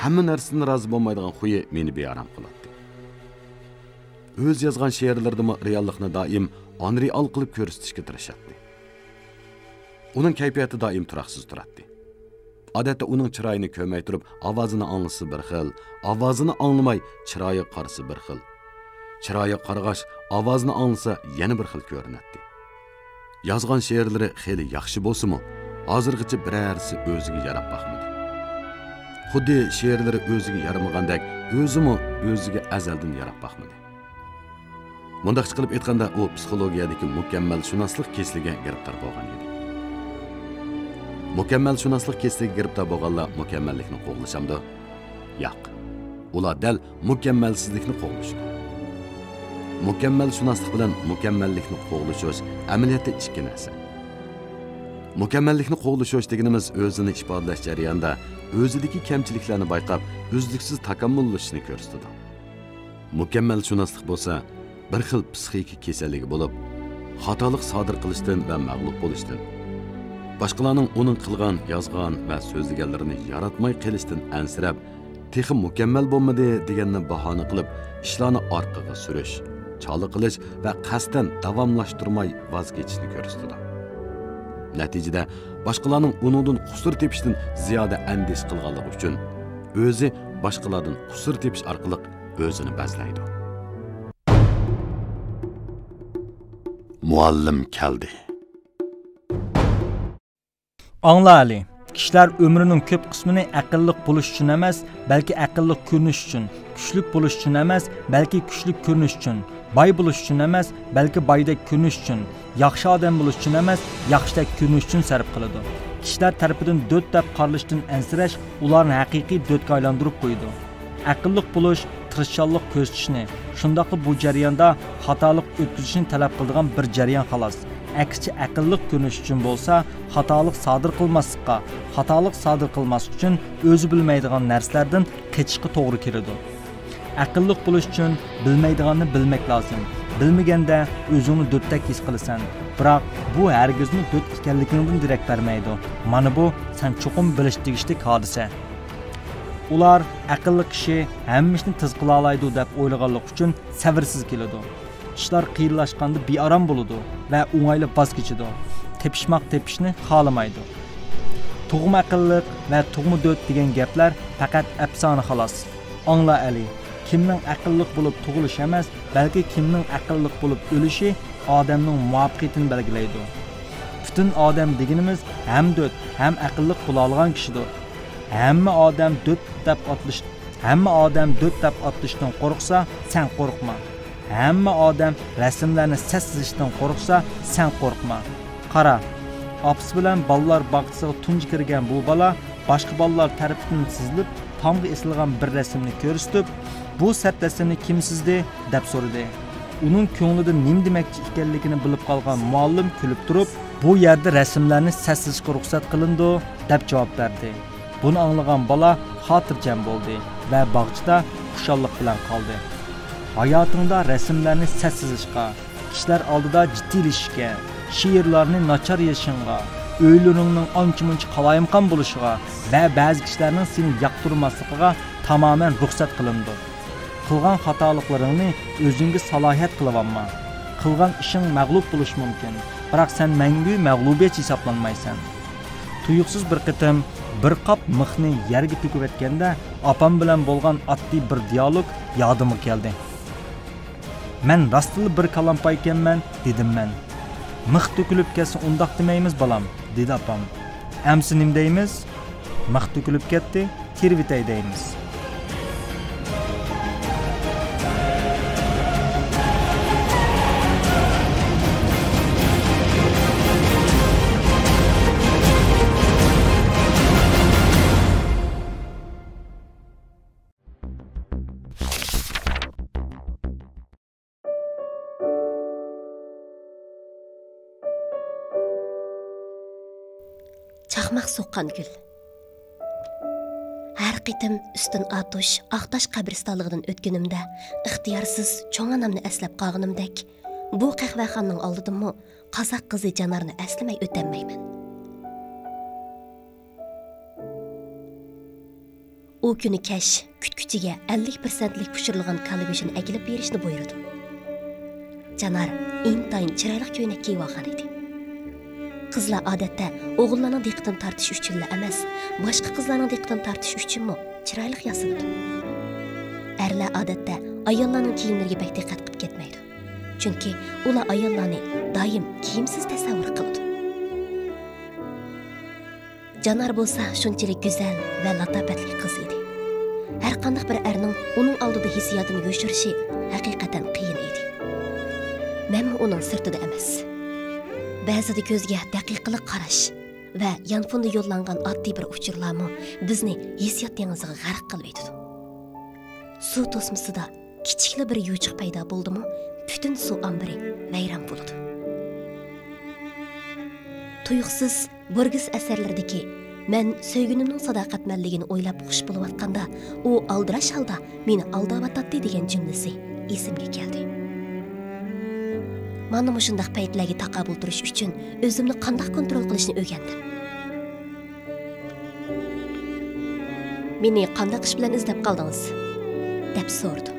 ھەممە نەرسىدىن رازى بولمايدىغان خۇيى مېنى بىئارام قىلاتتى. ئۆزى يازغان شېئىرلىرىدىمۇ رېئاللىقنى دائىم ئانرېئال قىلىپ كۆرسىتىشكە تىرىشاتتى. ئۇنىڭ كەيپىياتى دائىم تۇراقسىز تۇراتتى. ئادەتتە ئۇنىڭ چىرايىنى كۆرمەي تۇرۇپ، ئاۋازىنى ئاڭلىسا بىر خىل، ئاۋازىنى ئاڭلىماي چىرايىغا قارىسا بىر خىل، چىرايىغا قارىغاچ ئاۋازىنى ئاڭلىسا يەنە بىر خىل كۆرۈنەتتى. يازغان شېئىرلىرى خېلى ياخشى بولسىمۇ، ھازىرغىچە بىرەرسى ئۆزىگە ياراپ باقمىدى. خۇددى شېئىرلىرى ئۆزىگە يارىمىغاندەك، ئۆزىمۇ ئۆزىگە ئەزەلدىن ياراپ باقمىدى. مۇنداقچە قىلىپ ئېيتقاندا، ئۇ پسىخولوگىيەدىكى مۇكەممەلشۇناسلىق كېسىلىگە گىرىپتار بولغان ئىدى. مۇكەممەلشۇناسلىق كېسىلىگە گىرىپتار بولغانلار مۇكەممەللىكنى قوغلىشامدۇ؟ ياق. ئۇلار دەل مۇكەممەلسىزلىكنى قوغلىشىدۇ. مۇكەممەلشۇناسلىق بىلەن مۇكەممەللىكنى قوغلىشىش ئەمەلىيەتتە ئىككى نەرسە. مۇكەممەللىكنى قوغلىشىش دېگىنىمىز ئۆزىنى ئىپادىلەش جەريانىدا ئۆزىدىكى كەمچىلىكلەرنى بايقاپ، ئۈزلۈكسىز تاكامۇللىشىشنى كۆرسىتىدۇ. مۇكەممەلشۇناسلىق بولسا بىر خىل پسىخىكا كېسەللىكى بولۇپ، خاتالىق سادىر قىلىشتىن ۋە مەغلۇپ بولۇشتىن، باشقىلارنىڭ ئۇنىڭ قىلغان، يازغان ۋە سۆزلىگەنلىرىنى ياراتماي قېلىشتىن ئەنسىرەپ، تېخى مۇكەممەل بولمىدى دېگەننى باھانە قىلىپ، ئىشلارنى ئارقىغا سۈرۈش، چالا قىلىش ۋە قەستەن داۋاملاشتۇرماي ۋاز كېچىشنى كۆرسىتىدۇ. نەتىجىدە، باشقىلارنىڭ ئۇنىڭدىن قۇسۇر تېپىشتىن زىيادە ئەندىشە قىلغانلىقى ئۈچۈن، ئۆزى باشقىلاردىن قۇسۇر تېپىش ئارقىلىق ئۆزىنى بەزلەيدۇ. مۇئەللىم كەلدى. ئاڭلا ئەلى، كىشىلەر ئۆمرىنىڭ كۆپ قىسمىنى ئەقىللىق بولۇش ئۈچۈن ئەمەس، بەلكى ئەقىللىق كۆرۈنۈش ئۈچۈن، كۈچلۈك بولۇش ئۈچۈن ئەمەس، بەلكى كۈچلۈك كۆرۈنۈش ئۈچۈن، باي بولۇش ئۈچۈن ئەمەس، بەلكى بايدەك كۆرۈنۈش ئۈچۈن، ياخشى ئادەم بولۇش ئۈچۈن ئەمەس، ياخشىدەك كۆرۈنۈش ئۈچۈن سەرپ قىلىدۇ. كىشىلەر تەرىپىدىن دۆت دەپ قارىلىشتىن ئەنسىرەش ئۇلارنى ھەقىقىي دۆتكە ئايلاندۇرۇپ قويىدۇ. ئەقىللىق بولۇش، تىرىشچانلىق كۆرسىتىشنى، شۇنداقلا بۇ جەرياندا خاتالىق ئۆتكۈزۈشنى تەلەپ قىلىدىغان بىر جەريان خالاس. ئەكسىچە، ئەقىللىق كۆرۈنۈش ئۈچۈن بولسا، خاتالىق سادىر قىلماسلىققا، خاتالىق سادىر قىلماسلىق ئۈچۈن ئۆزى بىلمەيدىغان نەرسىلەردىن قېچىشقا توغرا كېلىدۇ. ئەقىللىق بولۇش ئۈچۈن بىلمەيدىغاننى بىلمەك لازىم. بىلمىگەندە ئۆزۈڭنى دۆتتەك ھېس قىلىسەن. بىراق، بۇ ھەرگىزمۇ دۆت ئىكەنلىكىڭدىن دېرەك بەرمەيدۇ. مانا بۇ سەن چوقۇم بىلىش تېگىشلىك ھادىسە. ئۇلار ئەقىللىق كىشى ھەممە ئىشنى تېز قىلالايدۇ دەپ ئويلىغانلىقى ئۈچۈن سەۋرسىز كېلىدۇ. ئىشلار قىيىنلاشقاندا بىئارام بولىدۇ ۋە ئوڭايلا ۋاز كېچىدۇ. تېپىشماق تېپىشنى خالىمايدۇ. تۇغما ئەقىللىق ۋە تۇغما دۆت دېگەن گەپلەر پەقەت ئەپسانە خالاس. ئاڭلا ئەلى، كىمنىڭ ئەقىللىق بولۇپ تۇغۇلۇشى ئەمەس، بەلكى كىمنىڭ ئەقىللىق بولۇپ ئۆلۈشى ئادەمنىڭ مۇۋەپپەقىيىتىنى بەلگىلەيدۇ. پۈتۈن ئادەم دېگىنىمىز ھەم دۆت، ھەم ئەقىللىق بولالىغان كىشىدۇر. ھەممە ئادەم دۆت دەپ ئاتىلىش، ھەممە ئادەم دۆت دەپ ئاتىلىشتىن قورقسا، سەن قورقما. ھەممە ئادەم رەسىملەرنى سەت سىزىشتىن قورقسا، سەن قورقما. قارا، ئاپىسى بىلەن بالىلار باغچىسىغا تۇنجى كىرگەن بۇ بالا باشقا بالىلار تەرىپىدىن سىزىلىپ، تامغا ئېسىلغان بىر رەسىمنى كۆرسىتىپ، «بۇ سەت رەسىمنى كىم سىزدى؟» دەپ سورىدى. ئۇنىڭ كۆڭلىدە نېمە دېمەكچى ئىكەنلىكىنى بىلىپ قالغان مۇئەللىم كۈلۈپ تۇرۇپ، «بۇ يەردە رەسىملەرنى سەت سىزىشقا رۇخسەت قىلىنىدۇ» دەپ جاۋاب بەردى. بۇنى ئاڭلىغان بالا خاتىرجەم بولدى ۋە باغچىدا خۇشاللىق بىلەن قالدى. ھاياتىڭدا رەسىملەرنى سەت سىزىشقا، كىشىلەر ئالدىدا جىددىيلىشىشكە، شېئىرلارنى ناچار يېزىشىڭغا، ئۆيلىرىڭنىڭ ئانچە-مۇنچە قالايمىقان بولۇشىغا ۋە بەزى كىشىلەرنىڭ سېنى ياقتۇرماسلىقىغا تامامەن رۇخسەت قىلىنىدۇ. قىلغان خاتالىقلىرىڭنى ئۆزۈڭگە سالاھىيەت قىلىۋالما. قىلغان ئىشىڭ مەغلۇپ بولۇشى مۇمكىن. بىراق سەن مەڭگۈ مەغلۇبىيەتچى ھېسابلانمايسەن. تۇيۇقسىز بىر قېتىم بىر قاپ مىخنى يەرگە تۆكۈۋەتكەندە، ئاپام بىلەن بولغان ئاددىي بىر دىيالوگ يادىمغا كەلدى. «مەن راستلا بىر كالامپايكەنمەن»، دېدىم مەن. «مىخ تۆكۈلۈپ كەتسە ئۇنداق دېمەيمىز، بالام»، دېدى ئاپام. «ئەمسە نېمە دەيمىز؟ مىخ تۆكۈلۈپ كەتتى، تېرىۋېتەي دەيمىز.» چاقماق سوققان گۈل. ھەر قېتىم ئۈستۈن ئاتۇش ئاقتاش قەبرىستانلىقىدىن ئۆتكىنىمدە، ئىختىيارسىز چوڭ ئانامنى ئەسلەپ قالغىنىمدەك، بۇ قەھۋەخانىنىڭ ئالدىدىمۇ قازاق قىزى جانارنى ئەسلىمەي ئۆتەلمەيمەن. ئۇ كۈنى كەچ كۈتكۈچىگە ئەللىك پىرسەنتلىك پىشۇرۇلغان كالا گۆشىنى ئەكېلىپ بېرىشنى بۇيرۇدۇم. جانار ئىنتايىن چىرايلىق كۆينەك كىيىۋالغان ئىدى. قىزلار ئادەتتە ئوغۇللارنىڭ دىققىتىنى تارتىش ئۈچۈنلا ئەمەس، باشقا قىزلارنىڭ دىققىتىنى تارتىش ئۈچۈنمۇ چىرايلىق ياسىنىدۇ. ئەرلەر ئادەتتە ئاياللارنىڭ كىيىملىرىگە بەك دىققەت قىلىپ كەتمەيدۇ. چۈنكى ئۇلار ئاياللارنى دائىم كىيىمسىز تەسەۋۋۇر قىلىدۇ. جانار بولسا شۇنچىلىك گۈزەل ۋە لاتاپەتلىك قىز ئىدى. ھەرقانداق بىر ئەرنىڭ ئۇنىڭ ئالدىدا ھېسسىياتىنى يوشۇرۇشى ھەقىقەتەن قىيىن ئىدى. مەنمۇ ئۇنىڭ سىرتىدا ئەمەس. بەزىدە كۆزگە دەقىقىلىق قاراش ۋە يانفوندا يوللانغان ئاددىي بىر ئۇچۇرلارمۇ بىزنى ھېسسىيات دېڭىزىغا غەرق قىلىۋېتىدۇ. سۇ توسمىسىدا كىچىكلا بىر يوچۇق پەيدا بولدىمۇ، پۈتۈن سۇ ئامبىرى ۋەيران بولىدۇ. تۇيۇقسىز بورگېس ئەسەرلىرىدىكى «مەن سۆيگىنىمنىڭ ساداقەتمەنلىكىنى ئويلاپ خۇش بولۇۋاتقاندا، ئۇ ئالدىراش ھالدا مېنى ئالداۋاتاتتى» دېگەن جۈملىسى ئېسىمگە كەلدى. مانا مۇشۇنداق پەيتلەرگە تاقابىل تۇرۇش ئۈچۈن ئۆزۈمنى قانداق كونترول قىلىشنى ئۆگەندىم. «مېنى قانداق ئىش بىلەن ئىزدەپ قالدىڭىز؟» دەپ سورىدىم.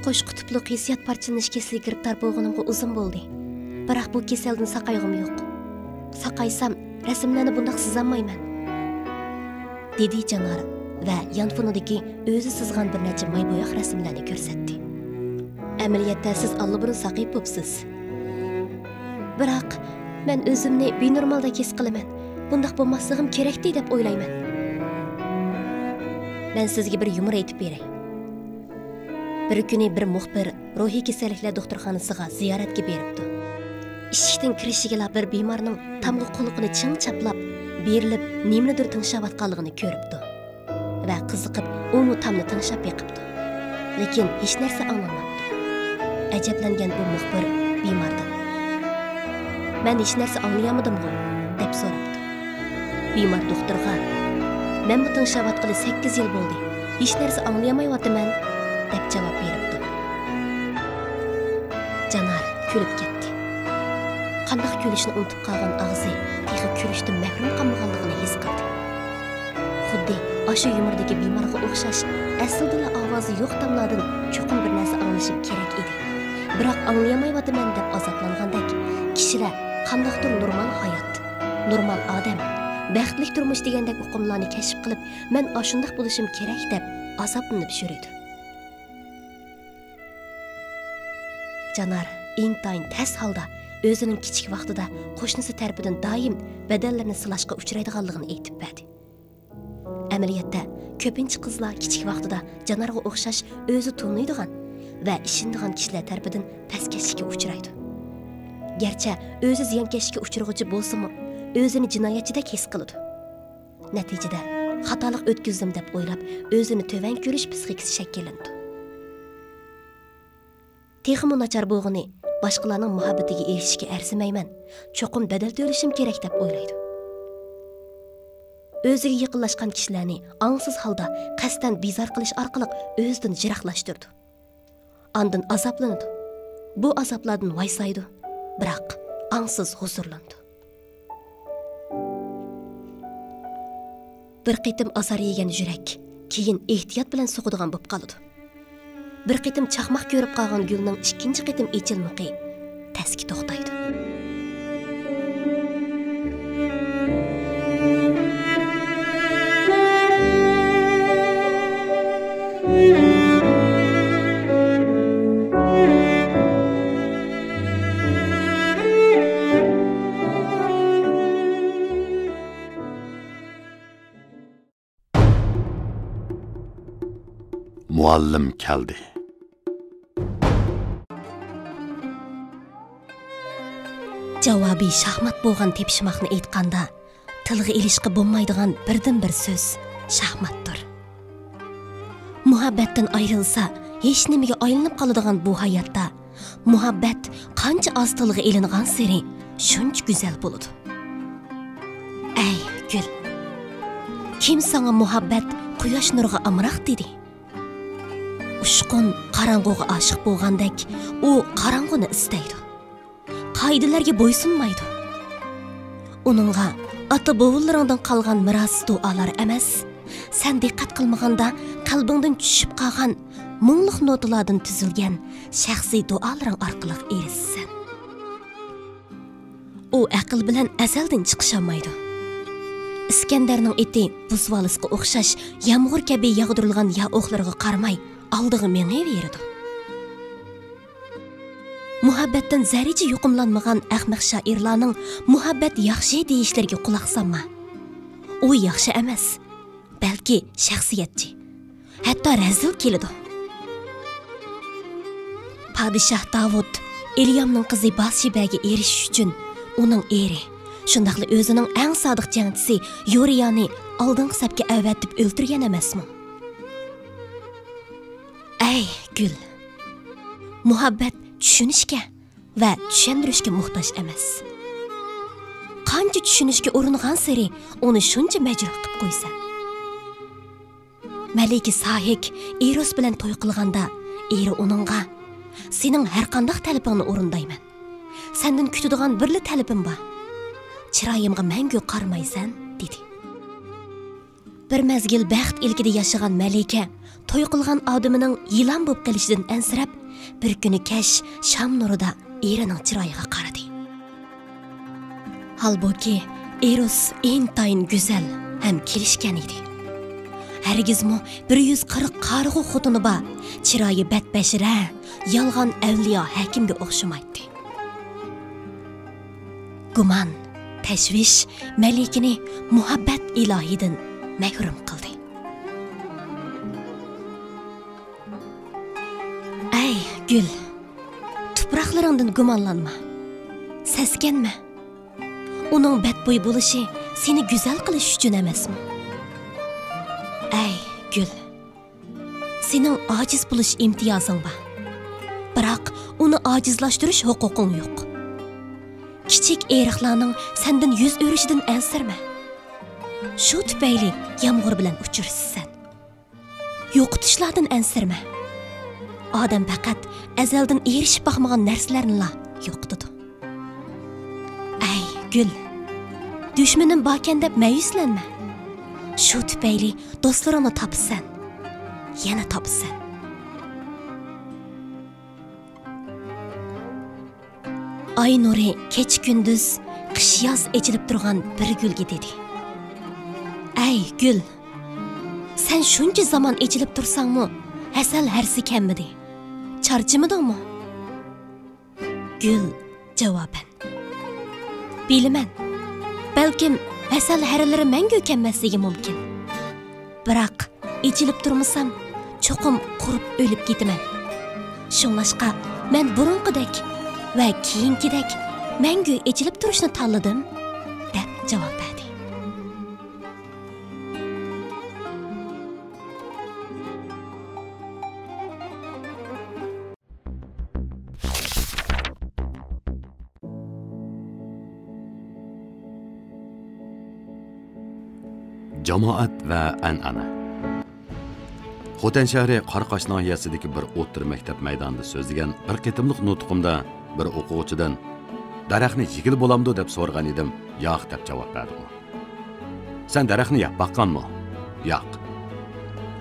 قوش قۇتۇپلۇق ھېسسىيات پارچىلىنىش كېسىلىگە گىرىپتار بولغىنىمغا ئۇزۇن بولدى. بىراق بۇ كېسەلدىن ساقايغۇم يوق. ساقايسام، رەسىملەرنى بۇنداق سىزالمايمەن، دېدى جانار ۋە يانفونىدىكى ئۆزى سىزغان بىر نەچچە ماي بوياق رەسىملەرنى كۆرسەتتى. ئەمەلىيەتتە سىز ئاللىبۇرۇن ساقىيىپ بوپسىز. بىراق، مەن ئۆزۈمنى بىنورمالدەك ھېس قىلىمەن. بۇنداق بولماسلىقىم كېرەكتى دەپ ئويلايمەن. مەن سىزگە بىر يۇمۇر ئېيتىپ بېرەي. بىر كۈنى بىر مۇخبىر روھىي كېسەللىكلەر دوختۇرخانىسىغا زىيارەتكە بېرىپتۇ. ئىشىكتىن كىرىشىگىلا بىر بىمارنىڭ تامغا قۇلىقىنى چىڭ چاپلاپ، بېرىلىپ نېمىنىدۇر تىڭشاۋاتقانلىقىنى كۆرۈپتۇ. ۋە قىزىقىپ، ئۇمۇ تامنى تىڭشاپ بېقىپتۇ. لېكىن ھېچنەرسە ئاڭلانماپتۇ. ئەجەبلەنگەن بۇ مۇخبىر بىماردىن: «مەن ھېچنەرسە ئاڭلىيالمىدىمغۇ؟» دەپ سوراپتۇ. بىمار دوختۇرغا: «مەنمۇ تىڭشاۋاتقىلى سەككىز يىل بولدى، ھېچنەرسە ئاڭلىيالمايۋاتىمەن» دەپ جاۋاب بېرىپتۇ. جانار كۈلۈپ كەتتى. قانداق كۈلۈشنى ئۇنتۇپ قالغان ئاغزى تېخى كۈلۈشتىن مەھرۇم قالمىغانلىقىنى ھېس قىلدى. خۇددى ئاشۇ يۇمۇردىكى بىمارغا ئوخشاش، ئەسلىدىلا ئاۋازى يوق تاملاردىن چوقۇم بىر نەرسە ئاڭلىشىم كېرەك ئىدى. بىراق ئاڭلىيالمايۋاتىمەن دەپ ئازابلانغاندەك، كىشىلەر قانداقتۇر نورمال ھايات، نورمال ئادەم، بەختلىك تۇرمۇش دېگەندەك ئۇقۇملارنى كەشىپ قىلىپ، مەن ئاشۇنداق بولۇشۇم كېرەك دەپ ئازابلىنىپ يۈرىدۇ. جانار ئىنتايىن تەس ھالدا ئۆزىنىڭ كىچىك ۋاقتىدا قوشنىسى تەرىپىدىن دائىم بەدەنلىرىنى سىلاشقا ئۇچرايدىغانلىقىنى ئېيتىپ بەردى. ئەمەلىيەتتە، كۆپىنچە قىزلار كىچىك ۋاقتىدا جانارغا ئوخشاش ئۆزى تونۇيدىغان ۋە ئىشىنىدىغان كىشىلەر تەرىپىدىن پەسكەشلىككە ئۇچرايدۇ. گەرچە ئۆزى زىيانكەشلىككە ئۇچرىغۇچى بولسىمۇ، ئۆزىنى جىنايەتچىدەك ھېس قىلىدۇ. نەتىجىدە، خاتالىق ئۆتكۈزدۈم دەپ ئويلاپ، ئۆزىنى تۆۋەن كۆرۈش پىسخىكىسى شەكىللىنىدۇ. تېخىمۇ ناچار بولغىنى، باشقىلارنىڭ مۇھەببىتىگە ئېرىشىشكە ئەرزىمەيمەن، چوقۇم بەدەل تۆلىشىم كېرەك دەپ ئويلايدۇ. ئۆزىگە يېقىنلاشقان كىشىلەرنى ئاڭسىز ھالدا قەستەن بىزار قىلىش ئارقىلىق ئۆزىدىن يىراقلاشتۇرىدۇ. ئاندىن ئازابلىنىدۇ. بۇ ئازابلاردىن ۋايسايدۇ، بىراق ئاڭسىز ھۇزۇرلىنىدۇ. بىر قېتىم ئازار يېگەن يۈرەك كېيىن ئېھتىيات بىلەن سوقىدىغان بولۇپ قالىدۇ. بىر قېتىم چاقماق كۆرۈپ قالغان گۈلنىڭ ئىككىنچى قېتىم ئېچىلمىقى ئەسكى توختايدۇ. مۇئەللىم كەلدى. جاۋابى شاھمات بولغان تېپىشماقنى ئېيتقاندا، تىلغا ئېلىشقا بولمايدىغان بىردىنبىر سۆز شاھماتتۇر. مۇھەببەتتىن ئايرىلسا، ھېچنېمىگە ئايلىنىپ قالىدىغان بۇ ھاياتتا، مۇھەببەت قانچە ئاز تىلغا ئېلىنغانسېرى، شۇنچە گۈزەل بولىدۇ. ئەي گۈل، كىم ساڭا مۇھەببەت قۇياش نۇرىغا ئامراق دېدى؟ ئۇچقۇن قاراڭغۇغا ئاشىق بولغاندەك، ئۇ قاراڭغۇنى ئىستەيدۇ. قائىدىلەرگە بويسۇنمايدۇ. ئۇنىڭغا ئاتا-بوۋىلىرىڭدىن قالغان مىراس دۇئالار ئەمەس، سەن دىققەت قىلمىغاندا قەلبىڭدىن چۈشۈپ قالغان مۇڭلۇق نوتىلاردىن تۈزۈلگەن شەخسىي دۇئالىرىڭ ئارقىلىق ئېرىشىسەن. ئۇ ئەقىل بىلەن ئەزەلدىن چىقىشالمايدۇ. ئىسكەندەرنىڭ ئېتى بۇزۋالىسقا ئوخشاش يامغۇر كەبى ياغدۇرۇلغان يائوقلىرىغا قارىماي ئالدىغا مېڭىۋېرىدۇ. مۇھەببەتتىن زەررىچە يۇقۇملانمىغان ئەخمەق شائىرلارنىڭ مۇھەببەت ياخشى دېيىشلىرىگە قۇلاق سالما. ئۇ ياخشى ئەمەس، بەلكى شەخسىيەتچى، ھەتتا رەزىل كېلىدۇ. پادىشاھ داۋۇت ئېليامنىڭ قىزى باتشېبەگە ئېرىشىش ئۈچۈن ئۇنىڭ ئېرى، شۇنداقلا ئۆزىنىڭ ئەڭ سادىق جەڭچىسى يۇرىيانى ئالدىنقى سەپكە ئەۋەتىپ ئۆلتۈرگەن ئەمەسمۇ؟ ئەي گۈل، مۇھەببەت چۈشىنىشكە ۋە چۈشەندۈرۈشكە موھتاج ئەمەس. قانچە چۈشىنىشكە ئۇرۇنغانسېرى ئۇنى شۇنچە مەجرۇھ قىپ قويىسەن. مەلىكە ساھىك ئېروس بىلەن توي قىلغاندا، ئېرى ئۇنىڭغا، «سېنىڭ ھەرقانداق تەلىپىڭنى ئورۇندايمەن. سەندىن كۈتىدىغان بىرلا تەلىپىم بار. چىرايىمغا مەڭگۈ قارىمايسەن» دېدى. بىر مەزگىل بەخت ئىلكىدە ياشىغان مەلىكە توي قىلغان ئادىمىنىڭ يىلان بولۇپ قېلىشىدىن ئەنسىرەپ، بىر كۈنى كەچ شام نۇرىدا ئېرىنىڭ چىرايىغا قارىدى. ھالبۇكى، ئېروس ئىنتايىن گۈزەل ھەم كېلىشكەن ئىدى. ھەرگىزمۇ بىر يۈز قىرىق قارىغۇ خوتۇنى بار، چىرايى بەتبەشىرە، يالغان ئەۋلىيا ھەكىمگە ئوخشىمايتتى. گۇمان، تەشۋىش مەلىكىنى مۇھەببەت ئىلاھىدىن مەھرۇم قىلدى. ئەي گۈل، تۇپراقلىرىڭدىن گۇمانلانما، سەسكەنمە. ئۇنىڭ بەتبۇي بولۇشى سېنى گۈزەل قىلىش ئۈچۈن ئەمەسمۇ؟ ئەي گۈل، سېنىڭ ئاجىز بولۇش ئىمتىيازىڭ بار. بىراق ئۇنى ئاجىزلاشتۇرۇش ھوقۇقۇڭ يوق. كىچىك ئېرىقلارنىڭ سەندىن يۈز ئۆرۈشىدىن ئەنسىرىمە. شۇ تۈپەيلى يامغۇر بىلەن ئۇچرىشىسەن. يوقىتىشلاردىن ئەنسىرىمە. ئادەم پەقەت ئەزەلدىن ئېرىشىپ باقمىغان نەرسىلەرنىلا يوقىتىدۇ. ئەي گۈل، دۈشمىنىم باركەن دەپ مەيۈسلەنمە. شۇ تۈپەيلى دوستلىرىڭنى تاپىسەن، يەنە تاپىسەن. ئاي نۇرى كېچە-كۈندۈز، قىش-ياز ئېچىلىپ تۇرغان بىر گۈلگە دېدى، «ئەي گۈل، سەن شۇنچە زامان ئېچىلىپ تۇرساڭمۇ، ھەسەل ھەرىسى كەممىدى. چارچىمىدىڭمۇ؟» گۈل جاۋابەن، «بىلىمەن، بەلكىم ھەسەل ھەرىلىرى مەڭگۈ كەممەسلىكى مۇمكىن. بىراق ئېچىلىپ تۇرمىسام، چوقۇم قۇرۇپ ئۆلۈپ كېتىمەن. شۇڭلاشقا مەن بۇرۇنقىدەك ۋە كېيىنكىدەك مەڭگۈ ئېچىلىپ تۇرۇشنى تاللىدىم» دەپ جاۋاب بەردى. جامائەت ۋە ئەنئەنە. خوتەن شەھىرى قاراقاش ناھىيەسىدىكى بىر ئوتتۇرا مەكتەپ مەيدانىدا سۆزلىگەن بىر قېتىملىق نۇتقۇمدا بىر ئوقۇغۇچىدىن، «دەرەخنى يېگىلى بولامدۇ؟» دەپ سورىغان ئىدىم. «ياق» دەپ جاۋاب بەردى ئۇ. «سەن دەرەخنى يەپ باققانمۇ؟» «ياق.»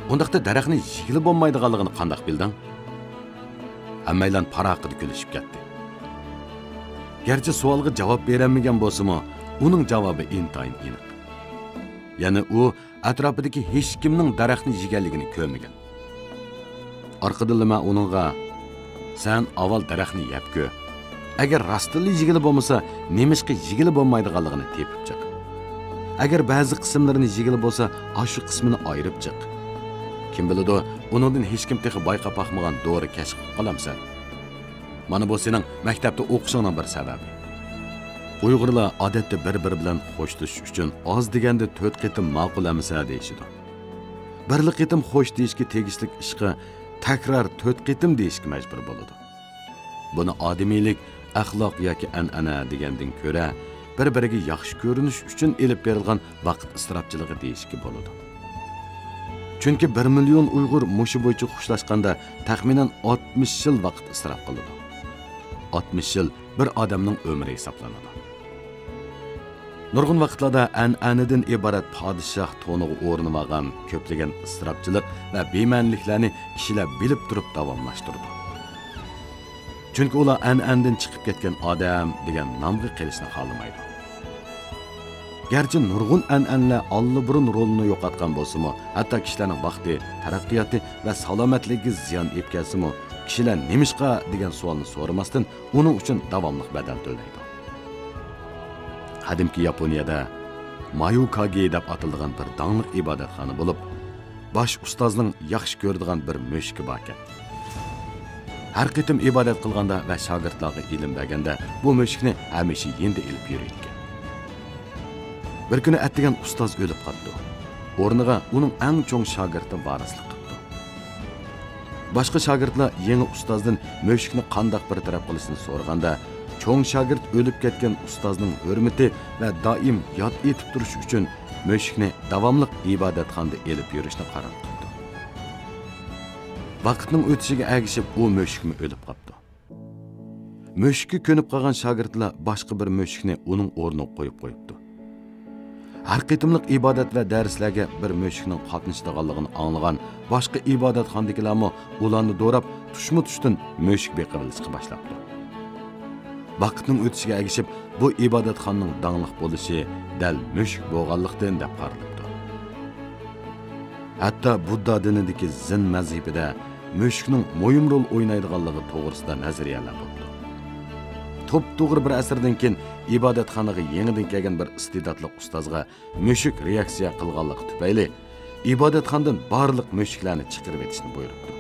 «ئۇنداقتا دەرەخنى يېگىلى بولمايدىغانلىقىنى قانداق بىلدىڭ؟» ھەممەيلەن پاراققىدە كۈلۈشۈپ كەتتى. گەرچە سوئالغا جاۋاب بېرەلمىگەن بولسىمۇ، ئۇنىڭ جاۋابى ئىنتايىن ئېنىق. يەنى ئۇ ئەتراپىدىكى ھېچكىمنىڭ دەرەخنى يېگەنلىكىنى كۆرمىگەن. ئارقىدىنلا مەن ئۇنىڭغا، «سەن ئاۋۋال دەرەخنى يەپ كۆر. ئەگەر راستتىنلا يېگىلى بولمىسا، نېمىشقا يېگىلى بولمايدىغانلىقىنى تېپىپ چىق. ئەگەر بەزى قىسىملىرىنى يېگىلى بولسا، ئاشۇ قىسمىنى ئايرىپ چىق. كىم بىلىدۇ، ئۇنىڭدىن ھېچكىم تېخى بايقاپ باقمىغان دورا كەشىپ قىلىپ قالامسەن. مانا بۇ سېنىڭ مەكتەپتە ئوقۇشۇڭنىڭ بىر سەۋەبى.» ئۇيغۇرلار ئادەتتە بىر-بىرى بىلەن خوشلىشىش ئۈچۈن ئاز دېگەندە تۆت قېتىم ماقۇل ئەمىسە دېيىشىدۇ. بىرلا قېتىم خوش دېيىشكە تېگىشلىك ئىشقا تەكرار تۆت قېتىم دېيىشكە مەجبۇر بولىدۇ. بۇنى ئادىمىيلىك، ئەخلاق ياكى ئەنئەنە دېگەندىن كۆرە، بىر-بىرىگە ياخشى كۆرۈنۈش ئۈچۈن ئېلىپ بېرىلغان ۋاقىت ئىسراپچىلىقى دېيىشكە بولىدۇ. چۈنكى بىر مىليون ئۇيغۇر مۇشۇ بويىچە خوشلاشقاندا تەخمىنەن ئاتمىش يىل ۋاقىت ئىسراپ قىلىدۇ. ئاتمىش يىل بىر ئادەمنىڭ ئۆمرى ھېسابلىنىدۇ. نۇرغۇن ۋاقىتلاردا ئەنئەنىدىن ئىبارەت پادىشاھ تونىغا ئورىنىۋالغان كۆپلىگەن ئىسراپچىلىق ۋە بىمەنىلىكلەرنى كىشىلەر بىلىپ تۇرۇپ داۋاملاشتۇرىدۇ. چۈنكى ئۇلار ئەنئەنىدىن چىقىپ كەتكەن ئادەم دېگەن نامغا قېلىشنى خالىمايدۇ. گەرچە نۇرغۇن ئەنئەنىلەر ئاللىبۇرۇن رولىنى يوقاتقان بولسىمۇ، ھەتتا كىشىلەرنىڭ بەختى، تەرەققىياتى ۋە سالامەتلىكىگە زىيان ئېلىپ كەلسىمۇ، كىشىلەر نېمىشقا دېگەن سوئالنى سورىماستىن، ئۇنىڭ ئۈچۈن داۋاملىق بەدەل تۆلەيدۇ. قەدىمكى ياپونىيەدە مايۇكاگې دەپ ئاتىلىدىغان بىر داڭلىق ئىبادەتخانا بولۇپ، باش ئۇستازنىڭ ياخشى كۆرىدىغان بىر مۈشۈكى باركەن. ھەر قېتىم ئىبادەت قىلغاندا ۋە شاگىرتلارغا ئىلىم بەرگەندە، بۇ مۈشۈكنى ھەمىشە يېنىدا ئېلىپ يۈرىدىكەن. بىر كۈنى ئەتىگەن ئۇستاز ئۆلۈپ قاپتۇ. ئورنىغا ئۇنىڭ ئەڭ چوڭ شاگىرتى ۋارىسلىق قىپتۇ. باشقا شاگىرتلار يېڭى ئۇستازدىن مۈشۈكنى قانداق بىر تەرەپ قىلىشنى سورىغاندا، چوڭ شاگىرت ئۆلۈپ كەتكەن ئۇستازنىڭ ھۆرمىتى ۋە دائىم ياد ئېتىپ تۇرۇش ئۈچۈن مۈشۈكنى داۋاملىق ئىبادەتخانىدا ئېلىپ يۈرۈشنى قارار قىپتۇ. ۋاقىتنىڭ ئۆتۈشىگە ئەگىشىپ ئۇ مۈشۈكمۇ ئۆلۈپ قاپتۇ. مۈشۈككە كۆنۈپ قالغان شاگىرتلار باشقا بىر مۈشۈكنى ئۇنىڭ ئورنىغا قويۇپ قويۇپتۇ. ھەر قېتىملىق ئىبادەت ۋە دەرسلەرگە بىر مۈشۈكنىڭ قاتنىشىدىغانلىقىنى ئاڭلىغان باشقا ئىبادەتخانىدىكىلەرمۇ ئۇلارنى دوراپ، تۇشمۇ-تۇشتىن مۈشۈك بېقىۋېلىشقا باشلاپتۇ. ۋاقىتنىڭ ئۆتۈشىگە ئەگىشىپ، بۇ ئىبادەتخانىنىڭ داڭلىق بولۇشى دەل مۈشۈك بولغانلىقتىن دەپ قارىلىپتۇ. ھەتتا بۇددا دىنىدىكى زېن مەزھىپىدە مۈشۈكنىڭ مۇھىم رول ئوينايدىغانلىقى توغرىسىدا نەزەرىيەلەر بولىدۇ. توپتوغرا بىر ئەسىردىن كېيىن ئىبادەتخانىغا يېڭىدىن كەلگەن بىر ئىستېداتلىق ئۇستازغا مۈشۈك رېئاكسىيە قىلغانلىقى تۈپەيلى، ئىبادەتخانىدىن بارلىق مۈشۈكلەرنى چىقىرىۋېتىشنى بۇيرۇپتۇ.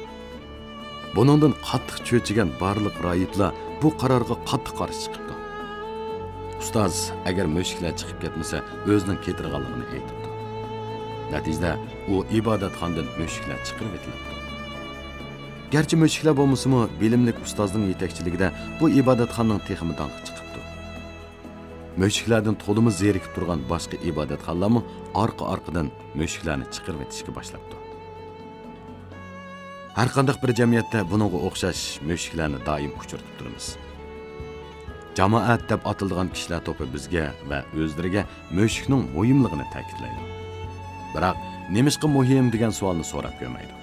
بۇنىڭدىن قاتتىق چۆچۈگەن بارلىق راھىبلار بۇ قارارغا قاتتىق قارشى چىقىپتۇ. ئۇستاز، ئەگەر مۈشۈكلەر چىقىپ كەتمىسە، ئۆزىنىڭ كېتىدىغانلىقىنى ئېيتىپتۇ. نەتىجىدە، ئۇ ئىبادەتخانىدىن مۈشۈكلەر چىقىرىۋېتىلىپتۇ. گەرچە مۈشۈكلەر بولمىسىمۇ، بىلىملىك ئۇستازنىڭ يېتەكچىلىكىدە بۇ ئىبادەتخانىنىڭ تېخىمۇ داڭقى چىقىپتۇ. مۈشۈكلەردىن تولىمۇ زېرىكىپ تۇرغان باشقا ئىبادەتخانىلارمۇ ئارقا-ئارقىدىن مۈشۈكلەرنى چىقىرىۋېتىشكە باشلاپتۇ. ھەرقانداق بىر جەمئىيەتتە بۇنىڭغا ئوخشاش مۈشۈكلەرنى دائىم ئۇچرىتىپ تۇرىمىز. جامائەت دەپ ئاتىلىدىغان كىشىلەر توپى بىزگە ۋە ئۆزلىرىگە مۈشۈكنىڭ مۇھىملىقىنى تەكىتلەيدۇ. بىراق، نېمىشقا مۇھىم دېگەن سوئالنى سوراپ كۆرمەيدۇ.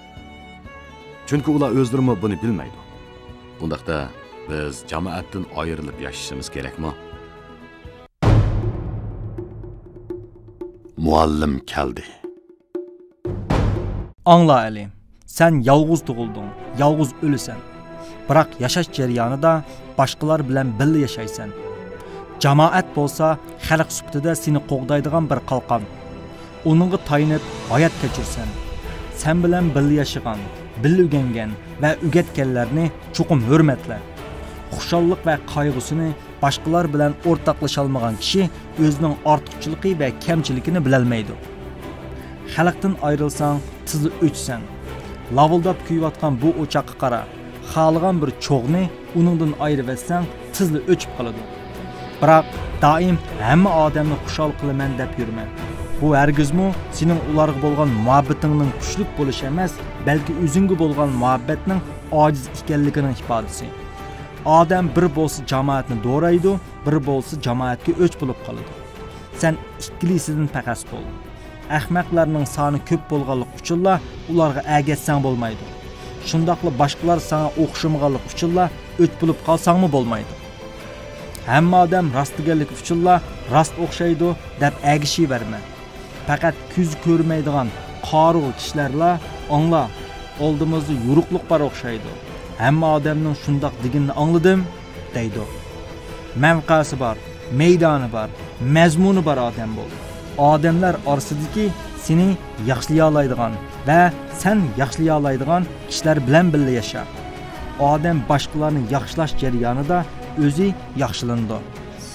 چۈنكى ئۇلار ئۆزلىرىمۇ بۇنى بىلمەيدۇ. ئۇنداقتا، بىز جامائەتتىن ئايرىلىپ ياشىشىمىز كېرەكمۇ؟ مۇئەللىم كەلدى. ئاڭلا، ئەلى، سەن يالغۇز تۇغۇلدۇڭ، يالغۇز ئۆلىسەن. بىراق ياشاش جەريانىدا باشقىلار بىلەن بىللە ياشايسەن. جامائەت بولسا خەلق سۈپىتىدە سېنى قوغدايدىغان بىر قالقان. ئۇنىڭغا تايىنىپ ھايات كەچۈرىسەن. سەن بىلەن بىللە ياشىغان، بىللە ئۆگەنگەن ۋە ئۆگەتكەنلەرنى چوقۇم ھۆرمەتلە. خۇشاللىق ۋە قايغۇسىنى باشقىلار بىلەن ئورتاقلىشالمىغان كىشى ئۆزىنىڭ ئارتۇقچىلىقى ۋە كەمچىلىكىنى بىلەلمەيدۇ. خەلقتىن ئايرىلساڭ، تېزلا ئۆچىسەن. لاۋۇلداپ كۆيۈۋاتقان بۇ ئوچاققا قارا. خالىغان بىر چوغنى ئۇنىڭدىن ئايرىۋەتسەڭ، تېزلا ئۆچۈپ قالىدۇ. بىراق، دائىم ھەممە ئادەمنى خۇشال قىلىمەن دەپ يۈرمە. بۇ ھەرگىزمۇ سېنىڭ ئۇلارغا بولغان مۇھەببىتىڭنىڭ كۈچلۈك بولۇشى ئەمەس، بەلكى ئۆزۈڭگە بولغان مۇھەببەتنىڭ ئاجىز ئىكەنلىكىنىڭ ئىپادىسى. ئادەم بىر بولسا جامائەتنى دورايدۇ، بىر بولسا جامائەتكە ئۆچ بولۇپ قالىدۇ. سەن ئىككىلىسىدىن پەخەس بول. ئەخمەقلەرنىڭ سانى كۆپ بولغانلىقى ئۈچۈنلا ئۇلارغا ئەگەشسەڭ بولمايدۇ. شۇنداقلا باشقىلار ساڭا ئوخشىمىغانلىقى ئۈچۈنلا ئۆچ بولۇپ قالساڭمۇ بولمايدۇ. ھەممە ئادەم راست دېگەنلىكى ئۈچۈنلا راست ئوخشايدۇ دەپ ئەگىشىۋەرمە. پەقەت كۆز كۆرمەيدىغان قارىغۇ كىشىلەرلا ئاڭلا، ئالدىمىزدا يورۇقلۇق بار ئوخشايدۇ. ھەممە ئادەمنىڭ شۇنداق دېگىنىنى ئاڭلىدىم، دەيدۇ. مەۋقەسى بار، مەيدانى بار، مەزمۇنى بار ئادەم بول. ئادەملەر ئارىسىدىكى سېنى ياخشىلىيالايدىغان ۋە سەن ياخشىلىيالايدىغان كىشىلەر بىلەن بىللە ياشا. ئادەم باشقىلارنى ياخشىلاش جەريانىدا ئۆزى ياخشىلىنىدۇ.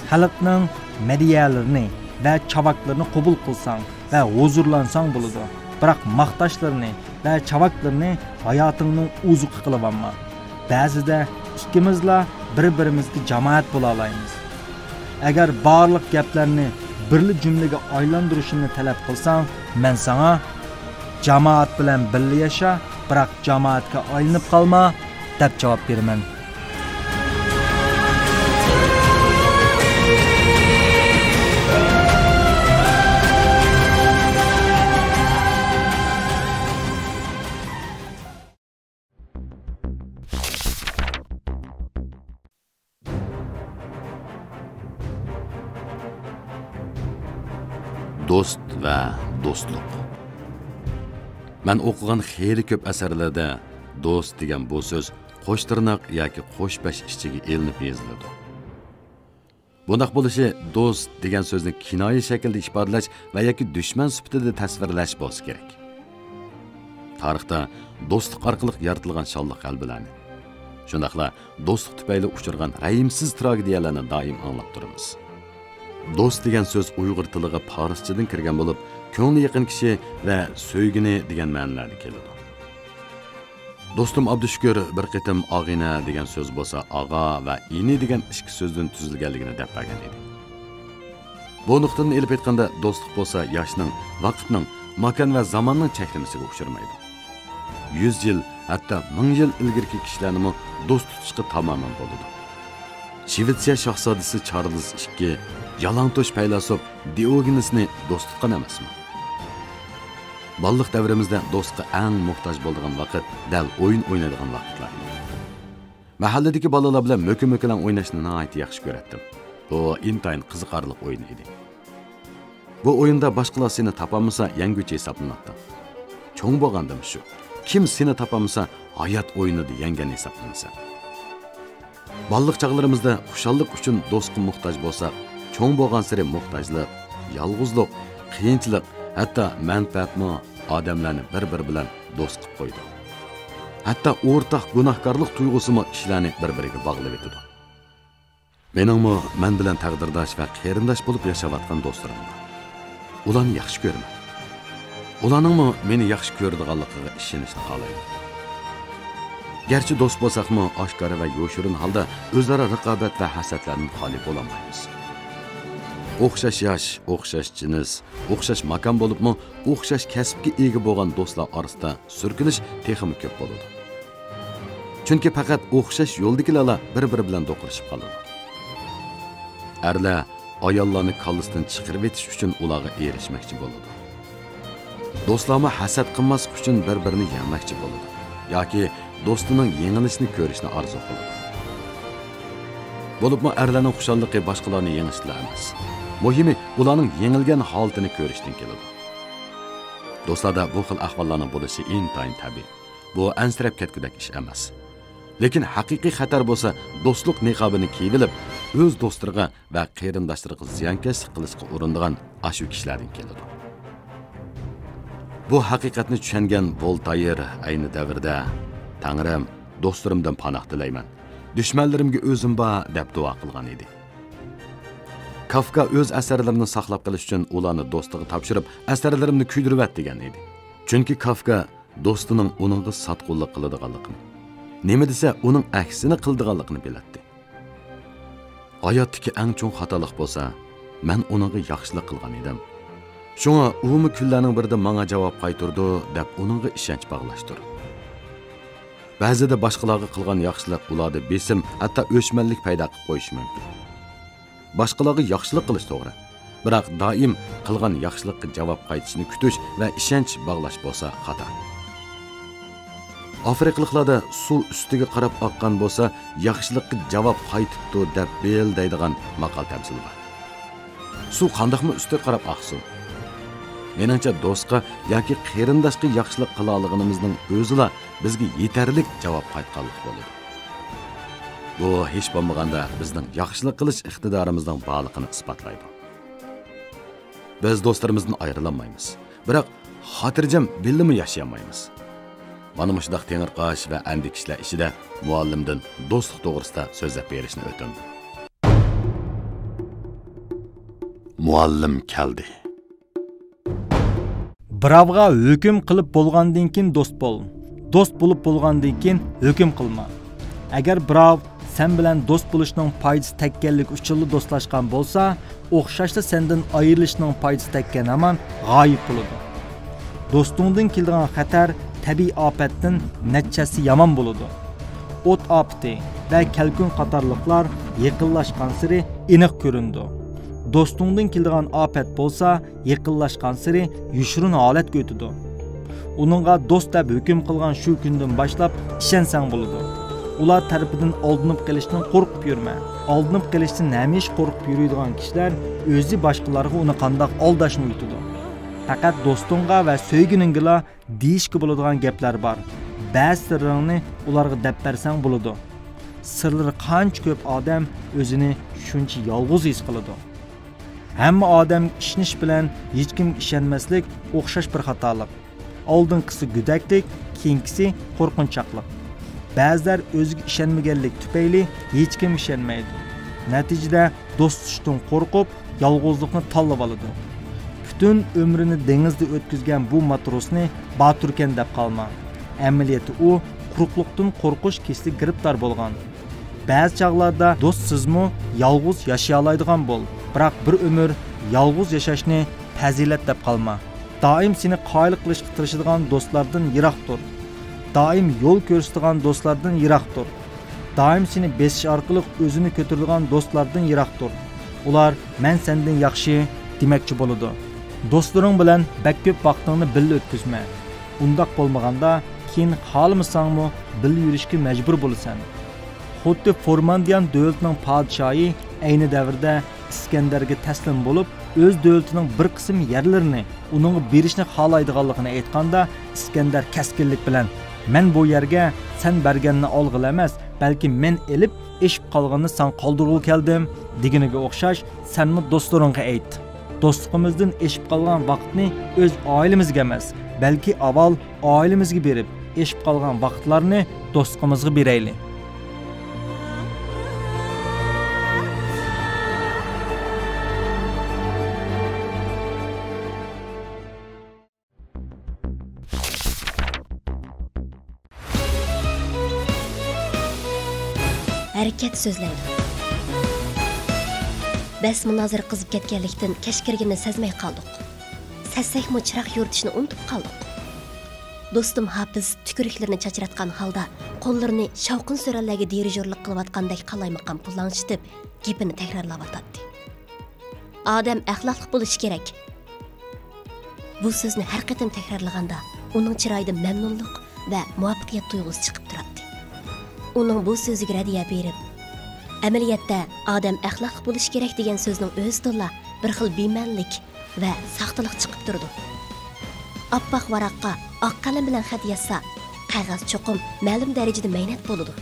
خەلقنىڭ مەدھىيەلىرىنى ۋە چاۋاكلىرىنى قوبۇل قىلساڭ ۋە ھۇزۇرلانساڭ بولىدۇ. بىراق ماختاشلىرىنى ۋە چاۋاكلىرىنى ھاياتىڭنىڭ ئوزۇقى قىلىۋالما. بەزىدە ئىككىمىزلا بىر-بىرىمىزگە جامائەت بولالايمىز. ئەگەر بارلىق گەپلەرنى بىرلا جۈملىگە ئايلاندۇرۇشۇمنى تەلەپ قىلساڭ، مەن ساڭا، «جامائەت بىلەن بىللە ياشا، بىراق جامائەتكە ئايلىنىپ قالما» دەپ جاۋاب بېرىمەن. دوست ۋە دوستلۇق. مەن ئوقۇغان خېلى كۆپ ئەسەرلەردە دوست دېگەن بۇ سۆز قوش تىرناق ياكى قوش پەش ئىچىگە ئېلىنىپ يېزىلىدۇ. بۇنداق بولۇشى دوست دېگەن سۆزنى كىنايە شەكلىدە ئىپادىلەش ۋە ياكى دۈشمەن سۈپىتىدە تەسۋىرلەش بولسا كېرەك. تارىختا دوستلۇق ئارقىلىق يارىتىلغان شانلىق غەلىبىلەرنى، شۇنداقلا دوستلۇق تۈپەيلى ئۇچرىغان رەھىمسىز تراگېدىيەلەرنى دائىم ئاڭلاپ تۇرىمىز. دوست دېگەن سۆز ئۇيغۇر تىلىغا پارسچىدىن كىرگەن بولۇپ، كۆڭلى يېقىن كىشى ۋە سۆيگىنى دېگەن مەنىلەردىن كېلىدۇ. دوستۇم ئابدۇشۈكۈر بىر قېتىم ئاغىنە دېگەن سۆز بولسا ئاغا ۋە ئىنى دېگەن ئىككى سۆزدىن تۈزۈلگەنلىكىنى دەپ بەرگەن ئىدى. بۇ نۇقتىدىن ئېلىپ ئېيتقاندا، دوستلۇق بولسا ياشنىڭ، ۋاقىتنىڭ، ماكان ۋە زاماننىڭ چەكلىمىسىگە ئۇچرىمايدۇ. يۈز يىل، ھەتتا مىڭ يىل ئىلگىرىكى كىشىلەرنىمۇ دوست تۇتۇشقا تامامەن بولىدۇ. شىۋېتسىيە شاھزادىسى چارلىز ئىككى، يالاڭتوش پەيلاسوپ دىئوگېنېسنى دوست تۇتقان ئەمەسمۇ؟ بالىلىق دەۋرىمىزدە دوستقا ئەڭ موھتاج بولىدىغان ۋاقىت دەل ئويۇن ئوينايدىغان ۋاقىتلار ئىدى. مەھەللىدىكى بالىلار بىلەن مۆكە-مۆكىلەڭ ئويناشنى ناھايىتى ياخشى كۆرەتتىم. بۇ ئىنتايىن قىزىقارلىق ئويۇن ئىدى. بۇ ئويۇندا باشقىلار سېنى تاپالمىسا، يەڭگۈچى ھېسابلىناتتىڭ. چوڭ بولغاندىمۇ شۇ. كىم سېنى تاپالمىسا، ھايات ئويۇنىدا يەڭگەن ھېسابلىنىسەن. بالىلىق چاغلىرىمىزدا خۇشاللىق ئۈچۈن دوستقا موھتاج بولساق، چوڭ بولغانسېرى موھتاجلىق، يالغۇزلۇق، قىيىنچىلىق، ھەتتا مەنپەئەتمۇ ئادەملەرنى بىر-بىرى بىلەن دوست قىلىپ قويىدۇ. ھەتتا ئورتاق گۇناھكارلىق تۇيغۇسىمۇ كىشىلەرنى بىر-بىرىگە باغلىۋېتىدۇ. مېنىڭمۇ مەن بىلەن تەقدىرداش ۋە قېرىنداش بولۇپ ياشاۋاتقان دوستلىرىم بار. ئۇلارنى ياخشى كۆرىمەن. ئۇلارنىڭمۇ مېنى ياخشى كۆرىدىغانلىقىغا ئىشىنىشنى خالايمەن. گەرچە دوست بولساقمۇ، ئاشكارا ۋە يوشۇرۇن ھالدا ئۆزئارا رىقابەت ۋە ھەسەتلەردىن خالىي بولالمايمىز. ئوخشاش ياش، ئوخشاش جىنس، ئوخشاش ماكان بولۇپمۇ، ئوخشاش كەسىپكە ئىگە بولغان دوستلار ئارىسىدا سۈركىلىش تېخىمۇ كۆپ بولىدۇ. چۈنكى پەقەت ئوخشاش يولدىكىلەرلا بىر-بىرى بىلەن دوقۇرۇشۇپ قالىدۇ. ئەرلەر ئاياللارنى كاللىسىدىن چىقىرىۋېتىش ئۈچۈن ئۇلارغا ئېرىشمەكچى بولىدۇ. دوستلارمۇ ھەسەت قىلماسلىق ئۈچۈن بىر-بىرىنى يەڭمەكچى بولىدۇ ياكى دوستىنىڭ يېڭىلىشىنى كۆرۈشنى ئارزۇ قىلىدۇ. بولۇپمۇ ئەرلەرنىڭ خۇشاللىقى باشقىلارنى يېڭىشتىلا ئەمەس. مۇھىمى، ئۇلارنىڭ يېڭىلگەن ھالىتىنى كۆرۈشتىن كېلىدۇ. دوستلاردا بۇ خىل ئەھۋاللارنىڭ بولۇشى ئىنتايىن تەبىئىي. بۇ ئەنسىرەپ كەتكۈدەك ئىش ئەمەس. لېكىن ھەقىقىي خەتەر بولسا، دوستلۇق نىقابىنى كىيىۋېلىپ، ئۆز دوستلىرىغا ۋە قېرىنداشلىرىغا زىيانكەشلىك قىلىشقا ئۇرۇنىدىغان ئاشۇ كىشىلەردىن كېلىدۇ. بۇ ھەقىقەتنى چۈشەنگەن ۋولتاير ئەينى دەۋردە، «تەڭرىم، دوستلىرىمدىن پاناھ تىلەيمەن، دۈشمەنلىرىمگە ئۆزۈم بار» دەپ دۇئا قىلغان ئىدى. كافكا ئۆز ئەسەرلىرىنى ساقلاپ قېلىش ئۈچۈن ئۇلارنى دوستىغا تاپشۇرۇپ، «ئەسەرلىرىمنى كۆيدۈرۈۋەت» دېگەن ئىدى. چۈنكى كافكا دوستىنىڭ ئۇنىڭغا ساتقۇنلۇق قىلىدىغانلىقىنى، نېمە دېسە ئۇنىڭ ئەكسىنى قىلىدىغانلىقىنى بىلەتتى. ھاياتتىكى ئەڭ چوڭ خاتالىق بولسا، مەن ئۇنىڭغا ياخشىلىق قىلغان ئىدىم. شۇڭا ئۇمۇ كۈنلەرنىڭ بىرىدە ماڭا جاۋاب قايتۇرىدۇ، دەپ ئۇنىڭغا ئىشەنچ باغلاشتۇر. بەزىدە باشقىلارغا قىلغان ياخشىلىق ئۇلاردا بېسىم، ھەتتا ئۆچمەنلىك پەيدا قىلىپ قويۇشى مۇمكىن. باشقىلارغا ياخشىلىق قىلىش توغرا، بىراق دائىم قىلغان ياخشىلىققا جاۋاب قايتىشىنى كۈتۈش ۋە ئىشەنچ باغلاش بولسا خاتا. ئافرىقىلىقلاردا «سۇ ئۈستىگە قاراپ ئاققان بولسا، ياخشىلىققا جاۋاب قايتىپتۇ دەپ بىل» دەيدىغان ماقال-تەمسىل بار. سۇ قانداقمۇ ئۈستىگە قاراپ ئاقسۇن؟ مېنىڭچە، دوستقا ياكى قېرىنداشقا ياخشىلىق قىلالىغىنىمىزنىڭ ئۆزىلا بىزگە يېتەرلىك جاۋاب قايتقانلىق بولىدۇ. بۇ ھېچ بولمىغاندا بىزنىڭ ياخشىلىق قىلىش ئىقتىدارىمىزنىڭ بارلىقىنى ئىسپاتلايدۇ. بىز دوستلىرىمىزدىن ئايرىلالمايمىز، بىراق خاتىرجەم بىللىمۇ ياشىيالمايمىز. مانا مۇشۇنداق تېڭىرقاش ۋە ئەندىكىشلەر ئىچىدە مۇئەللىمدىن دوستلۇق توغرىسىدا سۆزلەپ بېرىشنى ئۆتۈندۈم. مۇئەللىم كەلدى. بىراۋغا ھۆكۈم قىلىپ بولغاندىن كېيىن دوست بول. دوست بولۇپ بولغاندىن كېيىن ھۆكۈم قىلما. ئەگەر بىراۋ سەن بىلەن دوست بولۇشنىڭ پايدىسى تەگكەنلىك ئۈچۈنلا دوستلاشقان بولسا، ئوخشاشلا سەندىن ئايرىلىشنىڭ پايدىسى تەگكەن ھامان غايىب بولىدۇ. دوستۇڭدىن كېلىدىغان خەتەر تەبىئىي ئاپەتتىن نەچچە ھەسسە يامان بولىدۇ. ئوت ئاپىتى ۋە كەلكۈن قاتارلىقلار يېقىنلاشقانسېرى ئېنىق كۆرۈنىدۇ. دوستۇڭدىن كېلىدىغان ئاپەت بولسا، يېقىنلاشقانسېرى يوشۇرۇن ھالەتكە ئۆتىدۇ. ئۇنىڭغا دوست دەپ ھۆكۈم قىلغان شۇ كۈندىن باشلاپ ئىشەنسەڭ بولىدۇ. ئۇلار تەرىپىدىن ئالدىنىپ قېلىشتىن قورقۇپ يۈرمە. ئالدىنىپ قېلىشتىن ھەمىشە قورقۇپ يۈرىدىغان كىشىلەر ئۆزى باشقىلارغا ئۇنى قانداق ئالداشنى ئۆگىتىدۇ. پەقەت دوستۇڭغا ۋە سۆيگىنىڭگىلا دېيىشكە بولىدىغان گەپلەر بار. بەزى سىرلىرىڭنى ئۇلارغا دەپ بەرسەڭ بولىدۇ. سىرلىرى قانچە كۆپ ئادەم ئۆزىنى شۇنچە يالغۇز ھېس قىلىدۇ. ھەممە ئادەمگە ئىشىنىش بىلەن ھېچكىمگە ئىشەنمەسلىك ئوخشاش بىر خاتالىق. ئالدىنقىسى گۆدەكلىك، كېيىنكىسى قورقۇنچاقلىق. بەزىلەر ئۆزىگە ئىشەنمىگەنلىك تۈپەيلى ھېچكىمگە ئىشەنمەيدۇ. نەتىجىدە دوست تۇتۇشتىن قورقۇپ، يالغۇزلۇقنى تاللىۋالىدۇ. پۈتۈن ئۆمرىنى دېڭىزدا ئۆتكۈزگەن بۇ ماتروسنى باتۇركەن دەپ قالما. ئەمەلىيەتتە ئۇ قۇرۇقلۇقتىن قورقۇش كېسىلىگە گىرىپتار بولغان. بەزى چاغلاردا دوستسىزمۇ يالغۇز ياشىيالايدىغان بول، بىراق بىر ئۆمۈر يالغۇز ياشاشنى پەزىلەت دەپ قالما. دائىم سېنى قايىل قىلىشقا تىرىشىدىغان دوستلاردىن يىراق تۇر. دائىم يول كۆرسىتىدىغان دوستلاردىن يىراق تۇر. دائىم سېنى بېسىش ئارقىلىق ئۆزىنى كۆتۈرىدىغان دوستلاردىن يىراق تۇر. ئۇلار «مەن سەندىن ياخشى» دېمەكچى بولىدۇ. دوستلىرىڭ بىلەن بەك كۆپ ۋاقتىڭنى بىللە ئۆتكۈزمە. ئۇنداق بولمىغاندا، كېيىن خالىمىساڭمۇ بىللە يۈرۈشكە مەجبۇر بولىسەن. خۇددى فورماندىيان دۆلىتىنىڭ پادىشاھى ئەينى دەۋردە ئىسكەندەرگە تەسلىم بولۇپ، ئۆز دۆلىتىنىڭ بىر قىسىم يەرلىرىنى ئۇنىڭغا بېرىشنى خالايدىغانلىقىنى ئېيتقاندا، ئىسكەندەر كەسكىنلىك بىلەن، «مەن بۇ يەرگە سەن بەرگەننى ئالغىلى ئەمەس، بەلكى مەن ئېلىپ، ئېشىپ قالغىنىنى ساڭا قالدۇرغىلى كەلدىم» دېگىنىگە ئوخشاش، سەنمۇ دوستلىرىڭغا ئېيت. دوستلۇقىمىزدىن ئېشىپ قالغان ۋاقىتنى ئۆز ئائىلىمىزگە ئەمەس، بەلكى ئاۋۋال ئائىلىمىزگە بېرىپ، ئېشىپ قالغان ۋاقىتلارنى دوستلۇقىمىزغا بېرەيلى. ھەرىكەت سۆزلەيدۇ. بەس مۇنازىرە قىزىپ كەتكەنلىكتىن، كەچ كىرگىنىنى سەزمەي قالدۇق. سەزسەكمۇ، چىراغ يورۇتۇشنى ئۇنتۇپ قالدۇق. دوستۇم ھاپىز تۈكۈرۈكلىرىنى چاچراتقان ھالدا، قوللىرىنى شاۋقۇن-سۈرەنلەرگە دىرىژورلۇق قىلىۋاتقاندەك قالايمىقان پۇلاڭشىتىپ، گېپىنى تەكرارلاۋاتاتتى. ئادەم ئەخلاقلىق بولۇشى كېرەك. بۇ سۆزنى ھەر قېتىم تەكرارلىغاندا، ئۇنىڭ چىرايىدا مەمنۇنلۇق ۋە مۇۋەپپەقىيەت تۇيغۇسى چىقىپ تۇراتتى. ئۇنىڭ بۇ سۆزىگە رەددىيە بېرىپ، ئەمەلىيەتتە ئادەم ئەخلاقلىق بولۇشى كېرەك دېگەن سۆزنىڭ ئۆزىدىنلا بىر خىل بىمەنىلىك ۋە ساختىلىق چىقىپ تۇرىدۇ. ئاپئاق ۋاراققا ئاق قەلەم بىلەن خەت يازسا، قەغەز چوقۇم مەلۇم دەرىجىدە مەينەت بولىدۇ.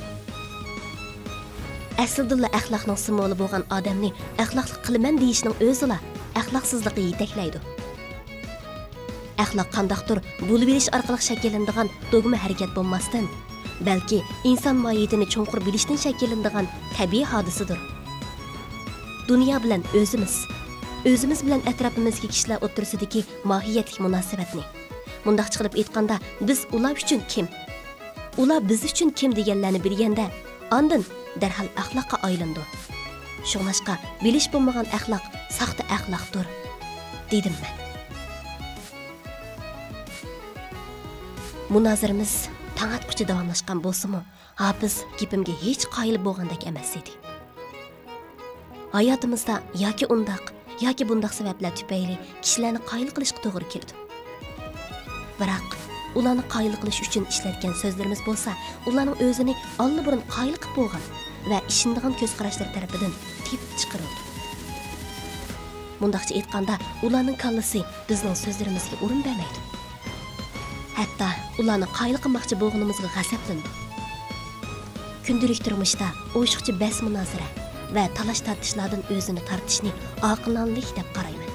ئەسلىدىنلا ئەخلاقنىڭ سىمۋولى بولغان ئادەمنى ئەخلاقلىق قىلىمەن دېيىشنىڭ ئۆزىلا ئەخلاقسىزلىققا يېتەكلەيدۇ. ئەخلاق قانداقتۇر بولۇۋېرىش ئارقىلىق شەكىللىنىدىغان دوگما ھەرىكەت بولماستىن، بەلكى ئىنسان ماھىيىتىنى چوڭقۇر بىلىشتىن شەكىللىنىدىغان تەبىئىي ھادىسىدۇر. دۇنيا بىلەن ئۆزىمىز، ئۆزىمىز بىلەن ئەتراپىمىزدىكى كىشىلەر ئوتتۇرىسىدىكى ماھىيەتلىك مۇناسىۋەتنى، مۇنداقچە قىلىپ ئېيتقاندا، بىز ئۇلار ئۈچۈن كىم؟ ئۇلار بىز ئۈچۈن كىم دېگەنلەرنى بىلگەندە، ئاندىن دەرھال ئەخلاققا ئايلىنىدۇ. شۇڭلاشقا، بىلىش بولمىغان ئەخلاق ساختا ئەخلاقتۇر، دېدىم مەن. مۇنازىرىمىز تاڭ ئاتقۇچە داۋاملاشقان بولسىمۇ، ھاپىز گېپىمگە ھېچ قايىل بولغاندەك ئەمەس ئىدى. ھاياتىمىزدا ياكى ئۇنداق، ياكى بۇنداق سەۋەبلەر تۈپەيلى كىشىلەرنى قايىل قىلىشقا توغرا كېلىدۇ. بىراق، ئۇلارنى قايىل قىلىش ئۈچۈن ئىشلەتكەن سۆزلىرىمىز بولسا، ئۇلارنىڭ ئۆزىنى ئاللىبۇرۇن قايىل قىلىپ بولغان ۋە ئىشىنىدىغان كۆز قاراشلىرى تەرىپىدىن تېپىپ چىقىرىلىدۇ. مۇنداقچە ئېيتقاندا، ئۇلارنىڭ كاللىسى بىزنىڭ سۆزلىرىمىزگە ئورۇن بەرمەيدۇ. ھەتتا ئۇلارنى قايىل قىلماقچى بولغىنىمىزغا غەزەپلىنىدۇ. كۈندىلىك تۇرمۇشتا ئوشۇقچە بەس مۇنازىرە ۋە تالاش تارتىشلاردىن ئۆزىنى تارتىشنى ئاقىلانىلىك دەپ قارايمەن.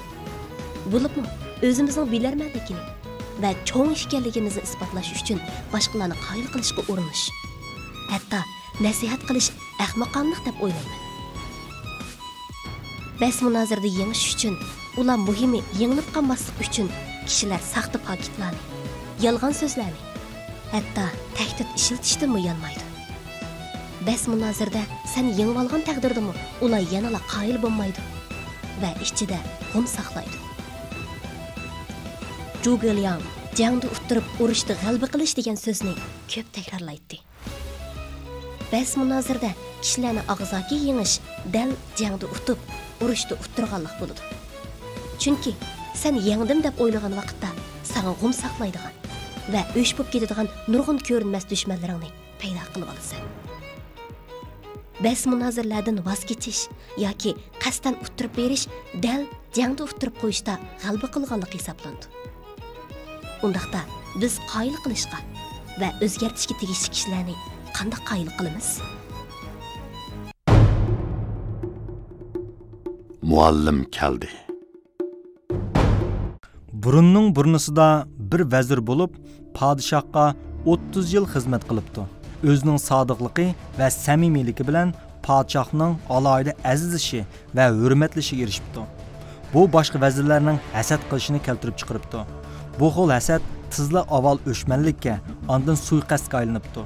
بولۇپمۇ ئۆزىمىزنىڭ بىلەرمەنلىكىنى ۋە چوڭ ئىكەنلىكىمىزنى ئىسپاتلاش ئۈچۈن باشقىلارنى قايىل قىلىشقا ئۇرۇنۇش، ھەتتا نەسىھەت قىلىش ئەخمىقانىلىق دەپ ئويلايمەن. بەس مۇنازىرىدە يېڭىش ئۈچۈن، ئۇلار مۇھىمى يېڭىلىپ قالماسلىق ئۈچۈن كىشىلەر ساختا پاكىتلارنى، يالغان سۆزلەرنى، ھەتتا تەھدىت ئىشلىتىشتىنمۇ يانمايدۇ. بەس مۇنازىرىدە سەن يېڭىۋالغان تەقدىردىمۇ ئۇلار يەنىلا قايىل بولمايدۇ ۋە ئىچىدە غۇم ساقلايدۇ. جۇ گېلياڭ جەڭدە ئۇتتۇرۇپ، ئۇرۇشتا غەلىبە قىلىش دېگەن سۆزنى كۆپ تەكرارلايتتى. بەس مۇنازىرىدە كىشىلەرنى ئاغزاكى يېڭىش دەل جەڭدە ئۇتۇپ، ئۇرۇشتا ئۇتتۇرغانلىق بولىدۇ. چۈنكى سەن يەڭدىم دەپ ئويلىغان ۋاقىتتا ساڭا غۇم ساقلايدىغان ۋە ئۆچ بولۇپ كېتىدىغان نۇرغۇن كۆرۈنمەس دۈشمەنلىرىڭنى پەيدا قىلىۋالىسەن. بەس مۇنازىرىلەردىن ۋاز كېچىش ياكى قەستەن ئۇتتۇرۇپ بېرىش دەل جەڭدە ئۇتتۇرۇپ قويۇشتا غەلىبە قىلغانلىق ھېسابلىنىدۇ. ئۇنداقتا بىز قايىل قىلىشقا ۋە ئۆزگەرتىشكە تېگىشلىك كىشىلەرنى قانداق قايىل قىلىمىز؟ مۇئەللىم كەلدى. بۇرۇننىڭ بۇرنىسىدا بىر ۋەزىر بولۇپ، پادىشاھقا ئوتتۇز يىل خىزمەت قىلىپتۇ. ئۆزىنىڭ سادىقلىقى ۋە سەمىمىيلىكى بىلەن پادىشاھنىڭ ئالاھىدە ئەزىزلىشى ۋە ھۆرمەتلىشىگە ئېرىشىپتۇ. بۇ باشقا ۋەزىرلەرنىڭ ھەسەت قىلىشىنى كەلتۈرۈپ چىقىرىپتۇ. بۇ خىل ھەسەت تېزلا ئاۋۋال ئۆچمەنلىككە، ئاندىن سۇيىقەستكە ئايلىنىپتۇ.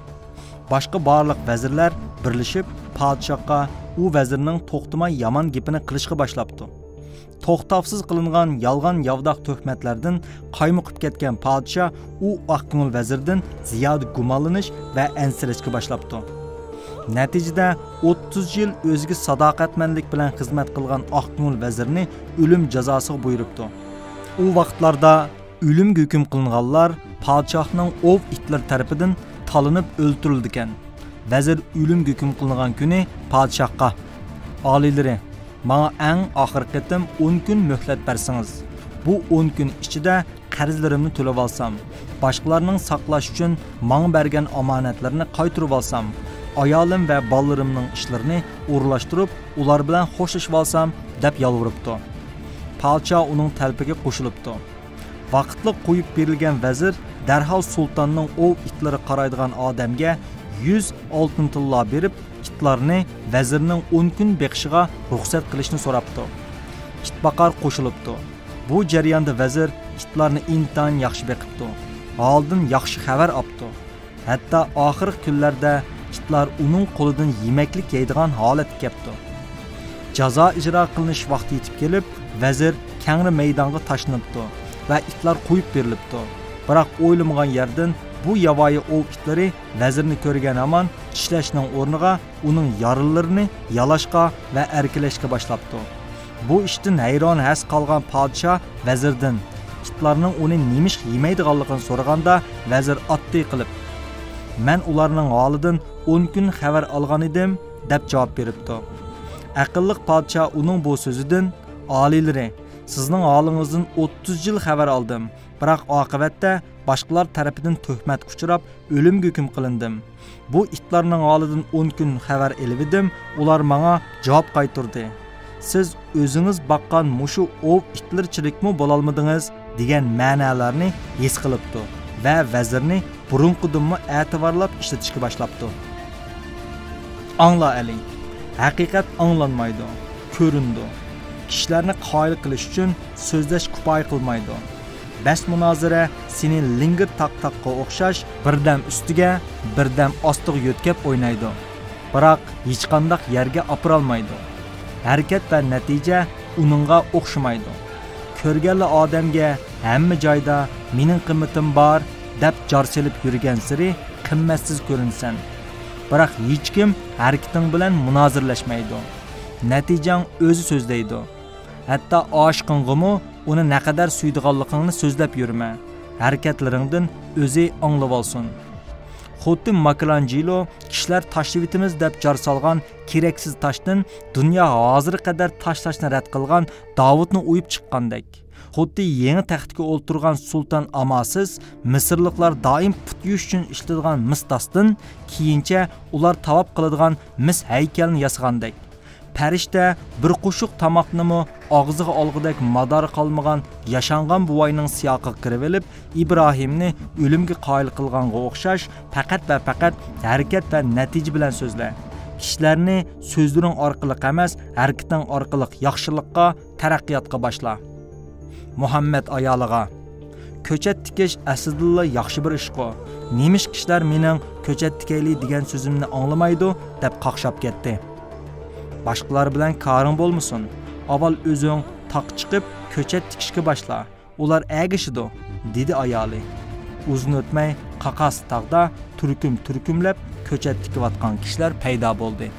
باشقا بارلىق ۋەزىرلەر بىرلىشىپ پادىشاھقا ئۇ ۋەزىرنىڭ توختىماي يامان گېپىنى قىلىشقا باشلاپتۇ. توختاۋسىز قىلىنغان يالغان-ياۋىداق تۆھمەتلەردىن قايمۇقۇپ كەتكەن پادىشاھ ئۇ ئاق كۆڭۈل ۋەزىردىن زىيادە گۇمانلىنىش ۋە ئەنسىرەشكە باشلاپتۇ. نەتىجىدە، ئوتتۇز يىل ئۆزىگە ساداقەتمەنلىك بىلەن خىزمەت قىلغان ئاق كۆڭۈل ۋەزىرنى ئۆلۈم جازاسىغا بۇيرۇپتۇ. ئۇ ۋاقىتلاردا ئۆلۈمگە ھۆكۈم قىلىنغانلار پادىشاھنىڭ ئوۋ ئىتلىرى تەرىپىدىن تالىنىپ ئۆلتۈرۈلىدىكەن. ۋەزىر ئۆلۈمگە ھۆكۈم قىلىنغان كۈنى پادىشاھقا، ئالىيلىرى، ماڭا ئەڭ ئاخىرقى قېتىم ئون كۈن مۆھلەت بەرسىڭىز، بۇ ئون كۈن ئىچىدە قەرزلىرىمنى تۆلەۋالسام، باشقىلارنىڭ ساقلاش ئۈچۈن ماڭا بەرگەن ئامانەتلىرىنى قايتۇرۇۋالسام، ئايالىم ۋە بالىلىرىمنىڭ ئىشلىرىنى ئورۇنلاشتۇرۇپ، ئۇلار بىلەن خوشلىشىۋالسام، دەپ يالۋۇرۇپتۇ. پادىشاھ ئۇنىڭ تەلىپىگە قوشۇلۇپتۇ. ۋاقىتلىق قويۇپ بېرىلگەن ۋەزىر دەرھال سۇلتاننىڭ ئوۋ ئىتلىرى قارايدىغان ئادەمگە يۈز ئالتۇن تىللا بېرىپ، ئىتلارنى ۋەزىرنىڭ ئون كۈن بېقىشىغا رۇخسەت قىلىشنى سوراپتۇ. ئىتباقار قوشۇلۇپتۇ. بۇ جەرياندا ۋەزىر ئىتلارنى ئىنتايىن ياخشى بېقىپتۇ. ھالىدىن ياخشى خەۋەر ئاپتۇ. ھەتتا ئاخىرقى كۈنلەردە ئىتلار ئۇنىڭ قولىدىن يېمەكلىك يەيدىغان ھالەتكە كەپتۇ. جازا ئىجرا قىلىنىش ۋاقتى يېتىپ كېلىپ، ۋەزىر كەڭرى مەيدانغا تاشلىنىپتۇ ۋە ئىتلار قويۇپ بېرىلىپتۇ. بىراق ئويلىمىغان يەردىن بۇ ياۋايى ئوۋ ئىتلىرى ۋەزىرنى كۆرگەن ھامان چىشلەشنىڭ ئورنىغا ئۇنىڭ يارىلىرىنى يالاشقا ۋە ئەركىلەشكە باشلاپتۇ. بۇ ئىشتىن ھەيران-ھەس قالغان پادىشاھ ۋەزىردىن ئىتلارنىڭ ئۇنى نېمىشقا يېمەيدىغانلىقىنى سورىغاندا، ۋەزىر ئاددىي قىلىپ، مەن ئۇلارنىڭ ھالىدىن ئون كۈن خەۋەر ئالغانىدىم، دەپ جاۋاب بېرىپتۇ. ئەقىللىق پادىشاھ ئۇنىڭ بۇ سۆزىدىن، ئالىيلىرى، سىزنىڭ ھالىڭىزدىن ئوتتۇز يىل خەۋەر ئالدىم، بىراق ئاقىۋەتتە باشقىلار تەرىپىدىن تۆھمەتكە ئۇچراپ، ئۆلۈمگە ھۆكۈم قىلىندىم. بۇ ئىتلارنىڭ ھالىدىن ئون كۈن خەۋەر ئېلىۋىدىم، ئۇلار ماڭا جاۋاب قايتۇردى. سىز ئۆزىڭىز باققان مۇشۇ ئوۋ ئىتلىرىچىلىكمۇ بولالمىدىڭىز، دېگەن مەنالارنى ھېس قىلىپتۇ ۋە ۋەزىرنى بۇرۇنقىدىنمۇ ئەتىۋارلاپ ئىشلىتىشكە باشلاپتۇ. ئاڭلا، ئەلى، ھەقىقەت ئاڭلانمايدۇ، كۆرۈنىدۇ. كىشىلەرنى قايىل قىلىش ئۈچۈن سۆزلەش كۇپايە قىلمايدۇ. بەس مۇنازىرە سېنى لىڭگىر تاق-تاققا ئوخشاش بىردەم ئۈستىگە، بىردەم ئاستىغا يۆتكەپ ئوينايدۇ. بىراق ھېچقانداق يەرگە ئاپىرالمايدۇ. ھەرىكەت ۋە نەتىجە ئۇنىڭغا ئوخشىمايدۇ. كۆرگەنلا ئادەمگە ھەممە جايدا مېنىڭ قىممىتىم بار دەپ جار سېلىپ يۈرگەنسېرى قىممەتسىز كۆرۈنىسەن. بىراق ھېچكىم ھەرىكىتىڭ بىلەن مۇنازىرىلەشمەيدۇ. نەتىجەڭ ئۆزى سۆزلەيدۇ. ھەتتا ئاشىقىڭغىمۇ ئۇنى نەقەدەر سۆيىدىغانلىقىڭنى سۆزلەپ يۈرمە. ھەرىكەتلىرىڭدىن ئۆزى ئاڭلىۋالسۇن. خۇددى ماكېلانجېلو كىشىلەر تاشلىۋېتىمىز دەپ جار سالغان كېرەكسىز تاشتىن دۇنيا ھازىرغا قەدەر تاشلاشنى رەت قىلغان داۋۇتنى ئويۇپ چىققاندەك، خۇددى يېڭى تەختكە ئولتۇرغان سۇلتان ئامالسىز مىسىرلىقلار دائىم پۇت يۇيۇش ئۈچۈن ئىشلىتىدىغان مىس تاستىن كېيىنچە ئۇلار تاۋاپ قىلىدىغان مىس ھەيكەلنى ياسىغاندەك، پەرىشتە بىر قوشۇق تاماقنىمۇ ئاغزىغا ئالغۇدەك مادارى قالمىغان ياشانغان بوۋاينىڭ سىياقىغا كىرىۋېلىپ، ئىبراھىمنى ئۆلۈمگە قايىل قىلغانغا ئوخشاش، پەقەت ۋە پەقەت ھەرىكەت ۋە نەتىجە بىلەن سۆزلە. كىشىلەرنى سۆزلىرىڭ ئارقىلىق ئەمەس، ھەرىكىتىڭ ئارقىلىق ياخشىلىققا، تەرەققىياتقا باشلا. مۇھەممەد ئايالىغا، كۆچەت تىكىش ئەسلىدىنلا ياخشى بىر ئىشقۇ. نېمىشقا كىشىلەر مېنىڭ كۆچەت تىكەيلى دېگەن سۆزۈمنى ئاڭلىمايدۇ؟ دەپ قاقشاپ كەتتى. باشقىلار بىلەن كارىڭ بولمىسۇن. ئاۋۋال ئۆزۈڭ تاغقا چىقىپ، كۆچەت تىكىشكە باشلا. ئۇلار ئەگىشىدۇ، دېدى ئايالى. ئۇزۇن ئۆتمەي، قاقاس تاغدا تۈركۈم-تۈركۈملەپ كۆچەت تىكىۋاتقان كىشىلەر پەيدا بولدى.